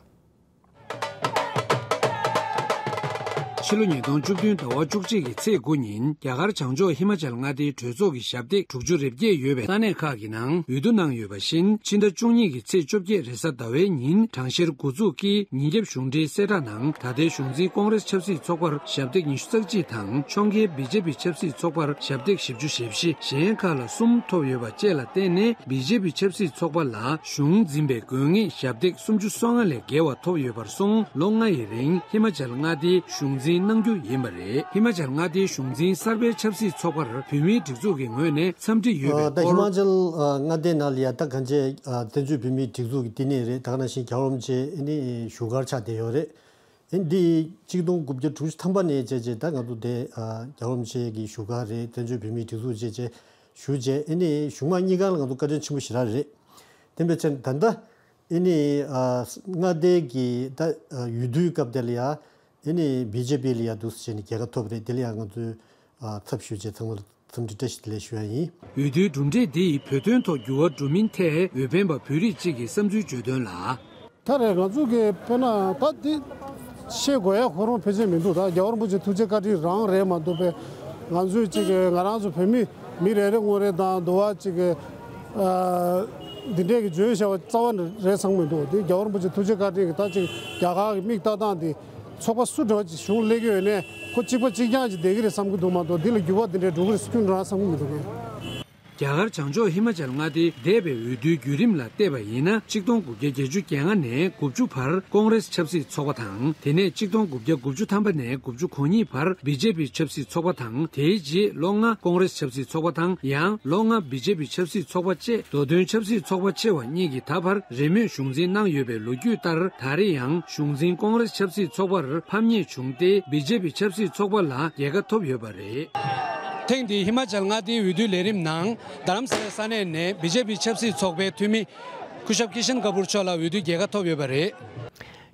ཕྱི་ལོ་ཉིས་སྟོང་བཅུ་བདུན་ཟླ་བ་བཅུ་གཅིག་གི་ཚེས་དགུ་ཉིན། རྒྱ་གར་བྱང་ཕྱོགས་ཧི་མ་ཅལ་མངའ་སྡེའི་གྲོས་ཚོགས་ཀྱི་ཞབས་སྟེགས་དྲུག་ཅུ་རེ་བརྒྱད་ཡོད་པའི་ས་གནས་ཁག་གི་ནང་འོས་བསྡུ་གནང་ཡོད་པ་བཞིན། ཕྱི་ཟླ་བཅུ་གཉིས་ཀྱི་ཚེས་བཅོ་བརྒྱད་རེས་གཟའ་ཟླ་བའི་ཉིན་གྲངས་བཤེར་འགོ་འཛུགས་ཀྱིས། ཉིན་རྒྱབ་གཞུང་འབྲེལ་གསལ་བསྒྲགས་ནང་། ད་ལྟའི་གཞུང་འཛིན་ཀོང་རེས་ཆབ་སྲིད་ཚོགས་པར་ཞབས་སྟེགས་ཉི་ཤུ་རྩ་གཅིག་དང་། ཕྱོགས་འགལ་བི་ཇེ་པི་ཆབ་སྲིད་ཚོགས་པར་ཞབས་སྟེགས་བཞི་བཅུ་ཞེ་བཞི། གཞན་ཁག་ལ་གསུམ་ཐོབ་ཡོད་པ་བཅས་ལ་བརྟེན་ནས། བི་ཇེ་པི་ཆབ་སྲིད་ཚོགས་པ་ལ་གཞུང་འཛིན་པའི་དགོས་ངེས་ཞབས་སྟེགས་སུམ་ཅུ་སོ་ལྔ་ལས་བརྒལ་བ་ཐོབ་ཡོད་པར་སོང་། ལོ་ལྔ་ཡི་རིང་ཧི་མ་ཅལ་མངའ་སྡེའི་གཞུང་འཛིན་གནང་རྒྱུ་ཡིན་པ་རེད། ཧི་མ་ཅལ་མངའ་སྡེའི་གཞུང་འཛིན་གསར་པའི་ཆབ་སྲིད་ཚོགས་པར་བོད་མིའི་སྒྲིག་འཛུགས་ཀྱི་ངོས་ནས་འཚམས་འདྲི་ཡོད་པའི་ད་ཧི་སྐོར། མ་ཅལ་མངའ་སྡེ་ནང་ལ་ཡ་ད་གང་ཅི་བཙན་བྱོལ་བོད་མིའི་སྒྲིག་འཛུགས་ཀྱི་བསྟི་གནས་རེད། ད་ག་ནང་བཞིན་རྒྱལ་བ་རིན་པོ་ཆེ་ཨ་ནི་བཞུགས་སྒར་ཆགས་བསྡད་ཡོད་རེད། ཨ་ནི་འདི་གཅིག་སྟོང་དགུ་བརྒྱ་དྲུག་ཅུ་ཐམ་པ་ནས་བྱས་རྗེས་ད་ང་ཚོ་དེ་རྒྱལ་བ་རིན་པོ་ཆེ་གི་བཞུགས་སྒར་རེད། བཙན་བྱོལ་བོད་མིའི་སྒྲིག་འཛུགས་བྱས་རྗེས་བཞུགས་རྗེས། ཨ་ནི་གཞུང་མང་གཉིས་ཀ་ལ་ང་ཚོ་བཀའ་དྲིན་ཆེན་པོ་ཞེ་དྲག་རེད། དེ་འབད་བྱས་ད་ལྟ་ཨ་ནི་མངའ་སྡེ་གི་ད་འོས་བསྡུའི་སྐབས་དེ་ལ་ཡ་ཨ་ནི་བི་ཇེ་པི་ལ་ཡ་འདུག་སེ་བྱས་ནས་རྒྱལ་ཁ་ཐོབ་རེད། དེ་ལ་ཡ་ང་ཚོས་ཚབ་ཞུས་བྱས་ཚང་མ་ལ་འཚམས་འདྲི་བཀྲ་ཤིས་བདེ་ལེགས་ཞུ་ཡ་ཡིན། འོས་བསྡུའི་གྲུབ་འབྲས་འདི་ཡིས་བོད་དོན་ཐོག་འགྱུར་བ་འགྲོ་མིན་ཐད་འོས་འཕེན་པ་བོད་རིགས་གཅིག་གིས་བསམ་ཚུལ་བརྗོད་དོན་ལ། ད་རེས་ང་ཚོ་གི་དཔེར་ན་ད་འདི་བཤད་དགོས་ཡ་ཁོ་རང་ཕལ་ཆེར་མི་འདུག་ད་རྒྱལ་བ་རིན་པོ་ཆེ་ཐུགས་རྗེ་བཀའ་དྲིན་རང་རེད་མ་གཏོགས་པའི་ང་ཚོའི་གཅིག་གི་ང་རང་ཚོ་བོད་མི་མི་རེ་རེ་ངོ་རེ་དང་འདུ་བ་གཅིག་གི་འདི་འདྲས་ཀྱི་བརྗོད་བྱ་བ་རྩ་བ་རེད་བསམ་གི་མི་འདུག་འདི་རྒྱལ་བ་རིན་པོ་ཆེ་ཐུགས་རྗེ་བཀའ་དྲིན་གྱི་ད་གཅིག་རྒྱ་གར་གྱི་མིག་ལྟ་སྟངས་འདི། ཚོགས་པ་སུ་འདྲ་བ་ཅིག་གཞུང་སླེབས་ཀྱི་ཡོད་ནས་ཁོ་གཅིག་པ་གཅིག་རྐྱང་ཅིག་བསྡད་ཀྱི་རེད་བསམ་གྱི་འདུག་མ་གཏོགས་འདི་ལ་འགྱུར་བ་འདི་འདྲའི་འགྲོ་གི་རེད་ཟེར་ཁྱོན་ནས་རང་བསམ་གྱི་མི་འདུག་གས། རྒྱ་གར་བྱང་ཕྱོགས་ཧི་མ་ཅལ་མངའ་སྡེའི་འདས་པའི་འོས་བསྡུའི་བརྒྱུད་རིམ་ལ་བལྟས་པ་ཡིན་ན། གཅིག་སྟོང་དགུ་བརྒྱ་བརྒྱད་ཅུ་གྱ་ལྔ་ནས་དགུ་བཅུ་བར་ཀོང་རེས་ཆབ་སྲིད་ཚོགས་པ་དང་། དེ་ནས་གཅིག་སྟོང་དགུ་བརྒྱ་དགུ་བཅུ་ཐམ་པ་ནས་དགུ་བཅུ་གོ་གཉིས་བར་བི་ཇེ་པི་ཆབ་སྲིད་ཚོགས་པ་དང་། དེའི་རྗེས་ལོ་ལྔ་ཀོང་རེས་ཆབ་སྲིད་ཚོགས་པ་དང་། ཡང་ལོ་ལྔ་བི་ཇེ་པི་ཆབ་སྲིད་ཚོགས་པ་བཅས་མདོ་དོན་ཆབ་སྲིད་ཚོགས་པ་ཆེ་བ་གཉིས་ཀྱིས་ད་བར་རེས་མོས་གཞུང་འཛིན་གནང་ཡོད་པའི་ལོ་རྒྱུས་ལྟར། ད་རེས་ཡང་གཞུང་འཛིན་ཀོང་རེས་ཆབ་སྲིད་ཚོགས་པར་ཕམ་ཉེས་བྱུང་སྟེ། བི་ཇེ་པི་ཆབ་སྲིད་ཚོགས་པ་ལ་རྒྱལ་ཁ་ཐོབ་ཡོད་པ་རེད། ཐེངས་འདིའི་ཧི་མ་ཅལ་མངའ་སྡེའི་འོས་བསྡུའི་ལས་རིམ་ནང་། རྡ་རམ་ས་ལའི་ས་གནས་ནས་བི་ཇེ་པི་ཆབ་སྲིད་ཚོགས་པའི་འཐུས་མི་སྐུ་ཞབས་ཀི་ཤན་ཀ་པུར་མཆོག་ལ་འོས་བསྡུའི་རྒྱལ་ཁ་ཐོབ་ཡོད་པ་རེད།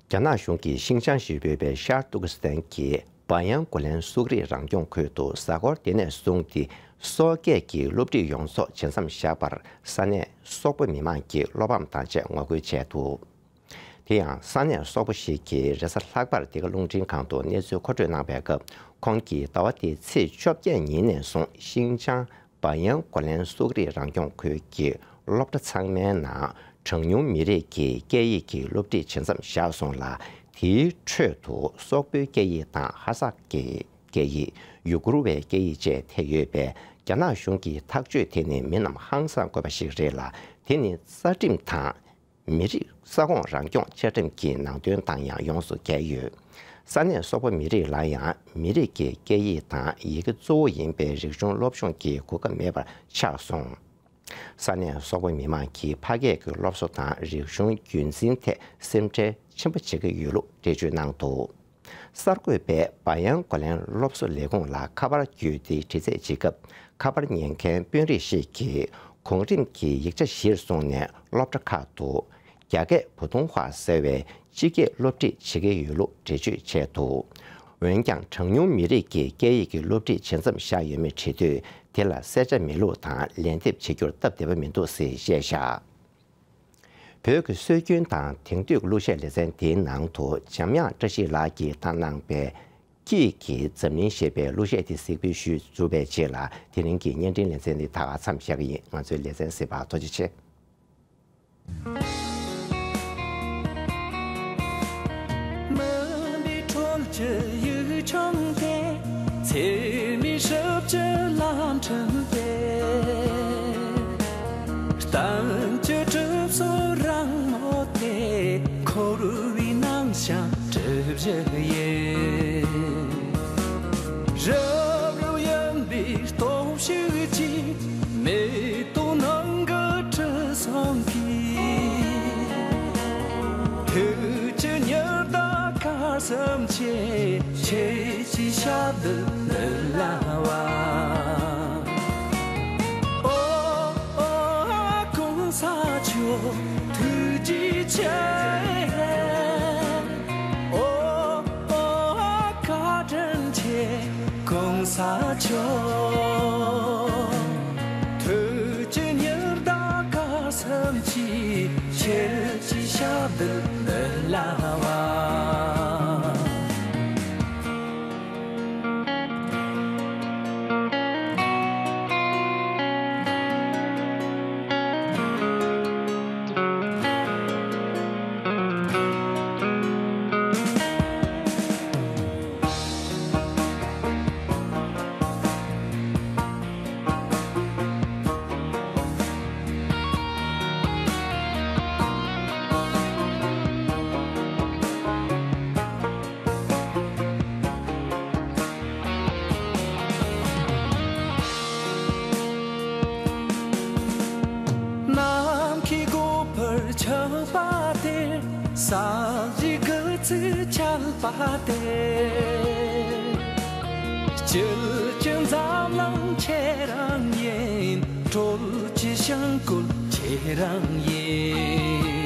རྒྱ་ནག་གཞུང་གིས་ཤིང་ཅང་ཞེས་འབོད་པའི་ཤར་ཏུར་ཀི་སི་ཐན་གྱི་བ་ཡང་གོ་ལན་སུག་རིགས་རང་སྐྱོང་ཁུལ་དུ་གཟའ་འཁོར་དེ་ནས་བཟུང་སྟེ། སོག་སྐད་ཀྱི་སློབ་ཁྲིད་ཡོངས་རྫོགས་ཇི་མཚམས་བཞག་པར་ས་གནས་སོག་པོ་མི་མང་གིས་བློ་ཕམ་དང་བཅས་ངོ་རྒོལ་བྱས་འདུག་དེ་ཡང་ས་གནས་སོག་པོ་ཞིག་གིས་རེས་གཟའ་ལྷག་པར་འདི་ག་རླུང་འཕྲིན་ཁང་དུ་གནས་ཚུལ་མཁོ་སྤྲོད་གནང་བའི་སྐབས། ཁོང་གིས་ཟླ་བ་འདིའི་ཚེས་བཅོ་བརྒྱད་ཉིན་ནས་བཟུང་ཤིན་ཅང་བ་ཡན་གོ་ལན་སོག་རིགས་རང་སྐྱོང་ཁུལ་གྱི་སློབ་གྲྭ་ཚང་མའི་ནང་གྲངས་ཉུང་མི་རིགས་ཀྱི་སྐད་ཡིག་གི་སློབ་ཁྲིད་ཇི་མཚམས་བཞག་སོང་ལ། དེའི་ཁྲོད་དུ་སོག་པོའི་སྐད་ཡིག་དང་ཧ་སག་གི་སྐད་ཡིག་ཡུ་གུར་བའི་སྐད་ཡིག་བཅས་ཐེ་ཡོད་པས། རྒྱ་ནག་གཞུང་གིས་ཐག་གཅོད་དེ་ནི་མི་རྣམས་ཧང་སང་དགོས་པ་ཞིག་རེད་ལ། དེ་ནི་རྩ་ཁྲིམས་དང་མི་རིགས་ས་ཁོངས་རང་སྐྱོང་བཅའ་ཁྲིམས་ཀྱི་ནང་དོན་དང་ཡང་ཡོངས་སུ་འགལ་ཡོད། ས་གནས་སོག་པོ་མི་རིགས་ལ་ཡང་མི་རིགས་ཀྱི་སྐད་ཡིག་དང་ཡི་གེ་གཙོ་བོ་ཡིན་པའི་རིག་གཞུང་སློབ་སྦྱོང་གི་གོ་སྐབས་མེད་པར་ཆགས་སོང་། ས་གནས་སོག་པོ་མི་མང་གིས་ཕ་སྐད་ཀྱི་སློབ་གསོ་དང་རིག་གཞུང་རྒྱུན་འཛིན་ཐད་སེམས་ཁྲལ་ཆེན་པོ་བྱེད་ཀྱི་ཡོད་ལུགས་འགྲེལ་བརྗོད་གནང་འདུག་གསར་འགོད་པས་བ་ཡན་གོ་ལན་སློབ་གསོ་ལས་ཁུངས་ལ་ཁ་པར་བརྒྱུད་དེ་དྲི་རྩད་བྱེད་སྐབས། ཁ་པར་ཉན་མཁན་དཔོན་རིགས་ཤིག་གིས་གོང་རིམ་གྱི་ཡིག་ཆ་གཞིར་བཟུང་ནས་སློབ་གྲྭ་ཁག་ཏུ་རྒྱ་སྐད་བུ་ཐུང་ཧྭ་ཟེར་བའི་སྤྱི་སྐད་སློབ་ཁྲིད་བྱེད་ཀྱི་ཡོད་ལུགས་འགྲེལ་བརྗོད་བྱས་འདུག་འོན་ཀྱང་གྲངས་ཉུང་མི་རིགས་ཀྱི་སྐད་ཡིག་གི་སློབ་ཁྲིད་ཇི་མཚམས་བཞག་ཡོད་མེད་དྲི་དུས། དེ་ལ་གསལ་ཆ་མེད་ལུགས་དང་ལན་འདེབས་བྱེད་རྒྱུར་སྟབས་བདེ་པོ་མི་འདུག་ཟེར་བཤད་བཞག་བོད་ཀྱི་སྲོལ་རྒྱུན་དང་དེང་དུས་གླུ་གཞས་ལེ་ཚན་དེའི་ནང་དུ་འཇམ་དབྱངས་བཀྲ་ཤིས་ལགས་ཀྱིས་བཏང་གནང་པའི་སྐྱིད་ཀྱི་འཛམ་གླིང་ཞེས་པའི་གླུ་གཞས་དེ་གཟིགས་འབུལ་ཞུས་གྲུབ་པའི་རྗེས་ལ། དེ་རིང་གི་བརྙན་འཕྲིན་ལེ་ཚན་འདི་ད་ག་མཚམས་བཞག་གི་ཡིན། ང་ཚོའི་ལེ་ཚན་གཟིགས་པར་ཐུགས་རྗེ་ཆེ། མུན་པའི་ཁྲོད་ཀྱི་ཡུལ་ལྗོངས་དེ། འཚེ་མེད་ཞབས་ཀྱི་ལམ་ཁྲིད་དེ། གཏམ་གྱི་གྲིབ་སོ་རིང་མོ་དེ། འཁོར་བའི་ནང་བཞིན་གྲིབ་བཞི་ཡིས། རབ་རིབ་གཡོན་པའི་སྟོབས་ཤུགས་ཀྱིས། མེ་ཏོག་ནང་གི་དྲི་བསུང་གིས། དུས་ཀྱི་ཉི་ཟླ་སྐར་གསུམ་ཆེ། ཁྱེད་ཀྱི་ཞབས་རྡུལ་ལ་བ། ཨོ་ཨོ་གོང་ས་མཆོག་ཐུགས་རྗེ་ཆེ། ཨོ་ཨོ་བཀའ་དྲིན་ཆེ་གོང་ས་མཆོག་དུས་ཀྱི་ཉི་ཟླ་སྐར་གསུམ་གྱིས། ཁྱེད་ཀྱི་ཞབས་རྡུལ་ལ་བ། ནམ་མཁའི་སྒོ་འཕར་ཆགས་པ་དེར། ས་གཞི་དགུ་ཚིགས་ཆགས་པ་དེར། སྐྱིད་ཀྱི་འཛམ་གླིང་ཁྱེད་རང་ཡིན། སྲོལ་གྱི་བྱིང་རྒོད་ཁྱེད་རང་ཡིན།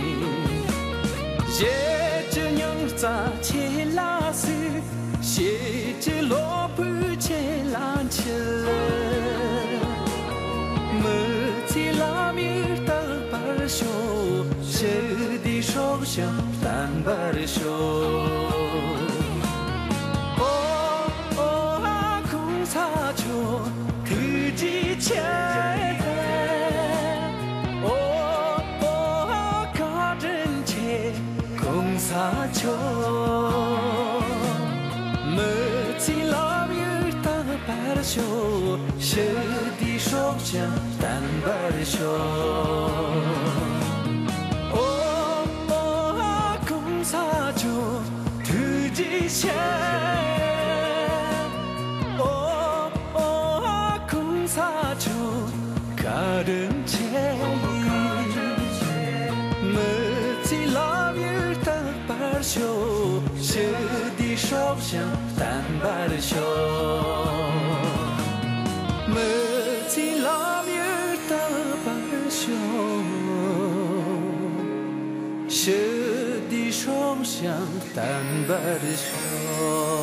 གཞས་ཀྱི་རྙིང་རྩ་ཁྱེད་ལ་གཟིགས། གཤིས་ཀྱི་གློ་བུར་ཁྱེད་ལ་འཁྱིལ། མི་ཚེའི་ལམ་ཡིག་རྟག་པར་ཤོག་ཞི་བདེའི་སྲོག་ཤིང་བརྟན་པར་ཤོག་ཨོ་ཨོ་གོང་ས་མཆོག་ཐུགས་རྗེ་ཆེ། ཨོ་ཨོ་བཀའ་དྲིན་ཆེ། གོང་ས་མཆོག་མི་ཚེའི་ལམ་ཡིག་རྟག་པར་ཤོག་ཞི་བདེའི་སྲོག་ཤིང་བརྟན་པར་ཤོག་ཨོ་ཨོ་གོང་ས་མཆོག་ཐུགས་རྗེ་ཆེ། ཨོ་ཨོ་གོང་ས་མཆོག་བཀའ་དྲིན་ཆེ། མི་ཚེའི་ལམ་ཡིག་རྟག་པར་ཤོག་ཞི་བདེའི་སྲོག་ཤིང་བརྟན་པར་ཤོག་མི་ཚེའི་ལམ་ཡིག་རྟག་པར་ཤོག་ཞི་བདེའི་སྲོག་ཤིང་བརྟན་པར་ཤོག